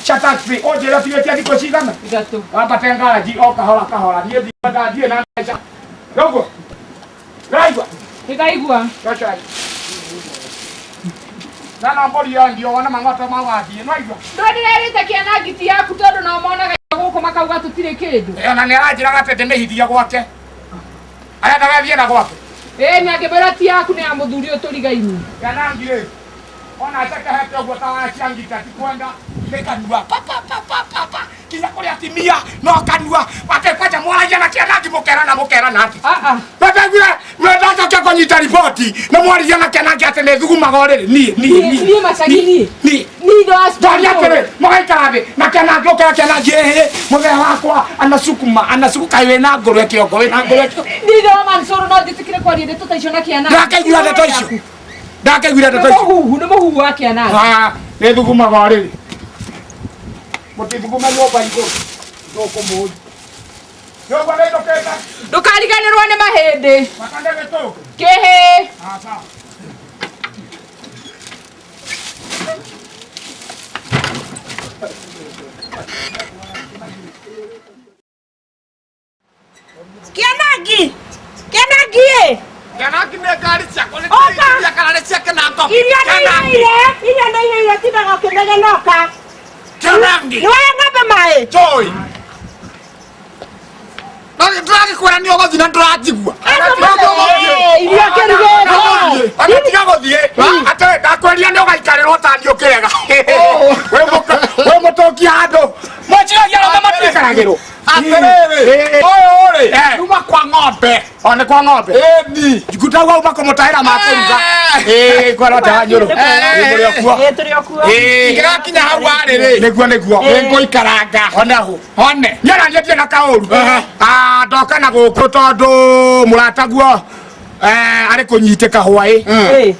cia taxi ũnjĩre ũtigĩtie thikũ cigana Ithatũ. wambate ngaraji o kahora kahora niĩ ndikwenda ndirĩ na mbeca noguo ũraigua Ndĩraigua. Gacai. Na na mbũri yendio wona mang'oto mawathiĩ nĩwaigua Ndũĩ ndĩrerĩte kĩana ngiti yaku tondũ no monaga gũkũ makauga tũtirĩ kĩndũ. Ona nĩ aranjĩraga atĩ ndĩmĩhithie gwake arenda gethiĩ na gwake Ĩĩ nĩ angĩmwĩra ti yaku nĩ ya mũthuri ũyũ tũrigainie. Kĩanangi rĩ ona njekehete ũguo ta wacia ngita tikwenda nĩ kanua pa pa pa pa pa pa kinya kũrĩ atimia no kanua atĩ kwanja mwaragia na kĩanangi mũkerana mũkerana atĩ Ah ah. Ndandaiguire ndandacokia kũnyita riboti nĩ mwaririe na kĩanangi atĩ nĩ thugumaga ũrĩrĩ niĩ niĩ Niĩ niĩ macagi niĩ. niĩ Niĩ ndo Ndoria atĩrĩ mũgaikara thĩ na kĩanangi ũkera kĩanangi ĩhĩ mũthee wakwa anasukuma anasukuma kaĩ wĩna ngũrwe kĩongo wĩna ngũrwe kĩongo Niĩ ndo Mansuru no njĩtĩkĩre kwaria ndeto ta icio na kĩana. Ndakaiguire ndeto icio ndakaiguire Nĩ ndeto icio mũhuhu nĩ mũhuhu wa kĩanangi. Ah, nĩ thugumaga ũrĩrĩ mũtithugume nyũmba igũrũ ndũkũmũũri nyũmba nĩ ndũkĩte Ndũkariganĩrwo nĩ mahĩndĩ. makande gĩtũngũ Kĩhĩ. Ah, sawa. Kĩanangi! Kĩanangi ĩ! Kĩanangi nĩ ngari ciakwa nĩ Oka! iria kana nĩ ciake na ngombe Irio nĩ ihĩire, irio nĩ ihĩire tindaga ũkĩnegenoka. Kĩanangi Nĩ wahe ng'ombe maĩ? Joy ndĩragĩkwĩra nĩ ũgũthiĩ na ndũranjigua Ĩ, irio kĩrugĩte. ona tiga gũthiĩ atĩ ndakwĩria nĩ ũgaikarĩrwo ta niĩ ũkĩrega wĩ mũtũngi handũ mwĩciragia arũme matiikaragĩrwo Atĩrĩrĩ, ũyũ rĩ, Eh. numa kwa ng'ombe. o nĩ kwa ng'ombe Ĩni. ngutagua uma kũmũtahĩra makũruga ĩĩ kwa rota wa nyũrũ Eh. mũrĩ okuo Ĩ, tũrĩ o kuo. Ĩĩ. Ingĩgakinya hau warĩ rĩ, nĩguo nĩguo nĩngũikaranga. onahu Hone. niĩ ona niĩ ndirĩ na kaũru Ah, ndoka na gũkũ tondũ mũrataguo arĩ kũnyitĩka hwaĩ Ĩ.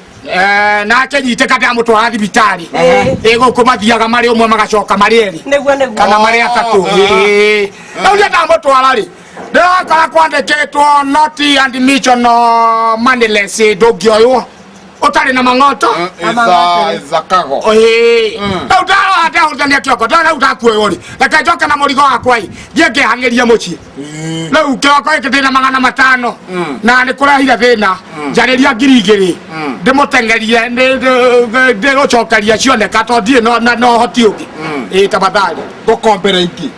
Nake nyitĩka ndamũtwara thibitarĩ Eh. ĩ gũkũ mathiaga marĩ ũmwe magacoka marĩ erĩ Nĩguo nĩguo. kana marĩ atatũ Ĩĩ. Rĩu niĩ ndamũtwara rĩ ndĩrakora kwandĩkĩtwo not admission moneyless ndũngĩoywo ũtarĩ na mang'oto Izakago. Ĩĩ. Rĩu ndarora ndahũthania kĩongo ndona rĩu ndakuoywo rĩ reke njoke na mũrigo wakwa ĩ thiĩ ngehang'ĩrie mũciĩ rĩu kĩroko gĩkĩ ndĩna 500 na nĩ kũrehire thĩna njarĩria 2,000 ndĩmũteng'erie ndĩgũcokeria cioneka tondũ ndirĩ na ũhoti ũngĩ ĩĩ tafadhali Ngũkombera ingĩ.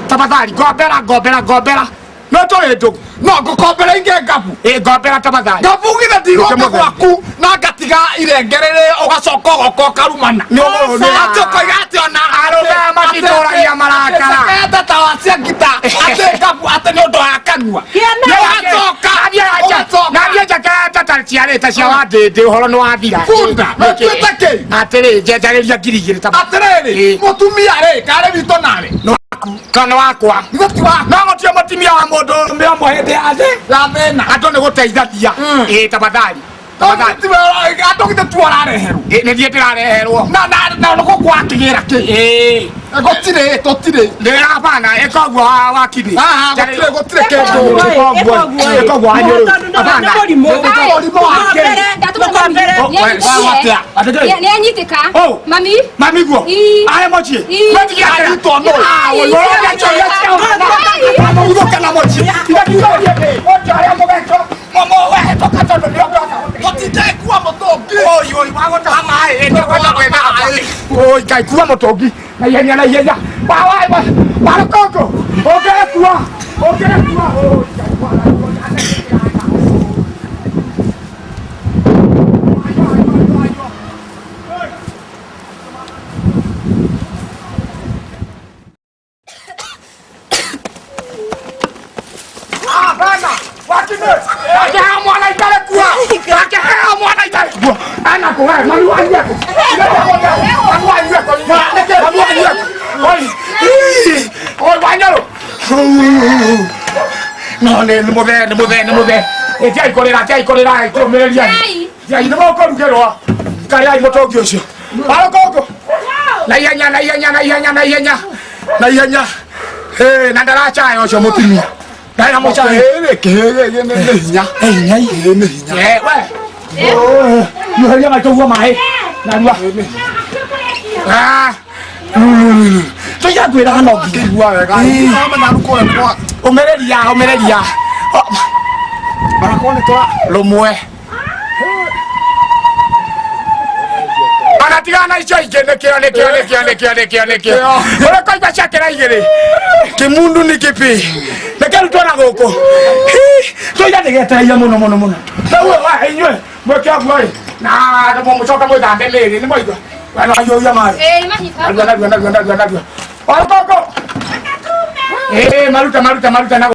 tafadhali ngombera ngombera ngombera no tũrĩ ndũgũ No ngũkombera ingĩ ngabu. ĩĩ ngombera tafadhali Ngabu githĩ ndigoka Ndũkĩmũthaithe. gwaku na ngatiga irengerere ũgacoka ũgoka ũkarumana. Nĩ ũguo, nĩ- Atĩ ũkoiga atĩ ona Arũme matitũragia marakara. Atĩ cekete ta wa cia ngita. Atĩ ngabu atĩ nĩ ũndũ wa kanua. Kĩanangi. Ũgacoka. Ũgacoka. nathiĩ njakete ta ciarĩte cia wandĩndĩ ũhoro nĩ wathira Bunda, wĩtuĩte kĩ? atĩrĩ njenjarĩria 2,000 ta Atĩrĩrĩ, Ĩĩ. mũtumia rĩ, karĩ witũ narĩ. kana wakwa Ithe ti waku. no gũtirĩ mũtumia wa mũndũ ũrũme ũmwe hĩndĩ ya thĩ Ya thĩna. andũ nĩ gũteithania ĩĩ tafadhali tafadhali Andũ githĩ tu ũrareherwo. Ĩ, nĩ niĩ ndĩrareherwo Na na na nĩ gũkũ wakĩgĩra kĩ? ĩĩ Gũtirĩ, tũtirĩ. nĩ abana ĩka ũguo wakini Haha, gũtirĩ gũtirĩ kĩndũ. Ĩka ũguo, ĩka ũguo ĩ. Tondũ nĩ mũrimũ. Mũrimũ wa kĩ? Mũkombere. Nĩ anyitĩka. Oh. Mami. mamiguo Ii. arĩ mũciĩ Ii. Mwĩtigie atĩrĩ. Anyitwo nũ? Ah, woi, ũroria kĩũria cia ũhana. Mũguthũke na mũciĩ. Ira kiugo ũcio arĩa mũgeto wehĩtũka tondũ nĩ ũngĩhota gũteithia. Tũtingĩkua mũtũngi. Oi, oi, wagũtaha maĩ, ĩ, nĩũkwenda gwĩthamba. Oi, Ngai, kua mũtũngi na ihenya na ihenya. Wa, wa, wa, wa rũkũngũ, ũngĩgĩkua, ũngĩgĩkua. Oi, Ngai, wa, wa, wa, Hapana, wakine, wakihea mwana ikare kuwa, wakihea mwana ikare kuwa. Ana kuwa, mami wa yako. Mami wa yako, mami wa yako. Oi, ii, oi wanyaro. No, nĩ mũthee, nĩ mũthee, nĩ mũthee. Ĩtiai kũrĩra, tiai kũrĩra, tũmĩrĩria. Ngai. Yai nĩ mũkũrugĩrwo. Kariai mũtũngi ũcio. Warũkũngũ. Na ihenya na ihenya na ihenya na ihenya. Na ihenya. Hey, na ndaracaya ũcio mũtumia. Ndarĩ na mũcayo. Kĩhĩ nĩ hinya. Hinya. Nĩ hinya. Eh, we. Yuheria maitũguo maĩ. Narua. Ah. Tũiga ngwĩraga no nginya. Kĩigua wega. Amenya rĩu kũrĩa kwa Ũmĩrĩria, ũmĩrĩria. Barakoa nĩ tũra Rũmwe. Ona tigana na icio ingĩ nĩkĩo nĩkĩo nĩkĩo nĩkĩo nĩkĩo nĩkĩo. Ũrĩa koiga ciakĩra igĩrĩ. Kĩmundu nĩ kĩpi. Reke rutwo na gũkũ. Tũiga nĩgetereire mũno mũno mũno. Rĩu we inyuĩ mwĩke ũguo ĩ. Na mũcoke mwĩthambe mĩĩrĩ nĩ mwaigua. We no aiyũria maĩ. Ĩĩ manyita. Narua narua narua narua narua. Warũkũngũ. Ĩĩ maruta maruta maruta na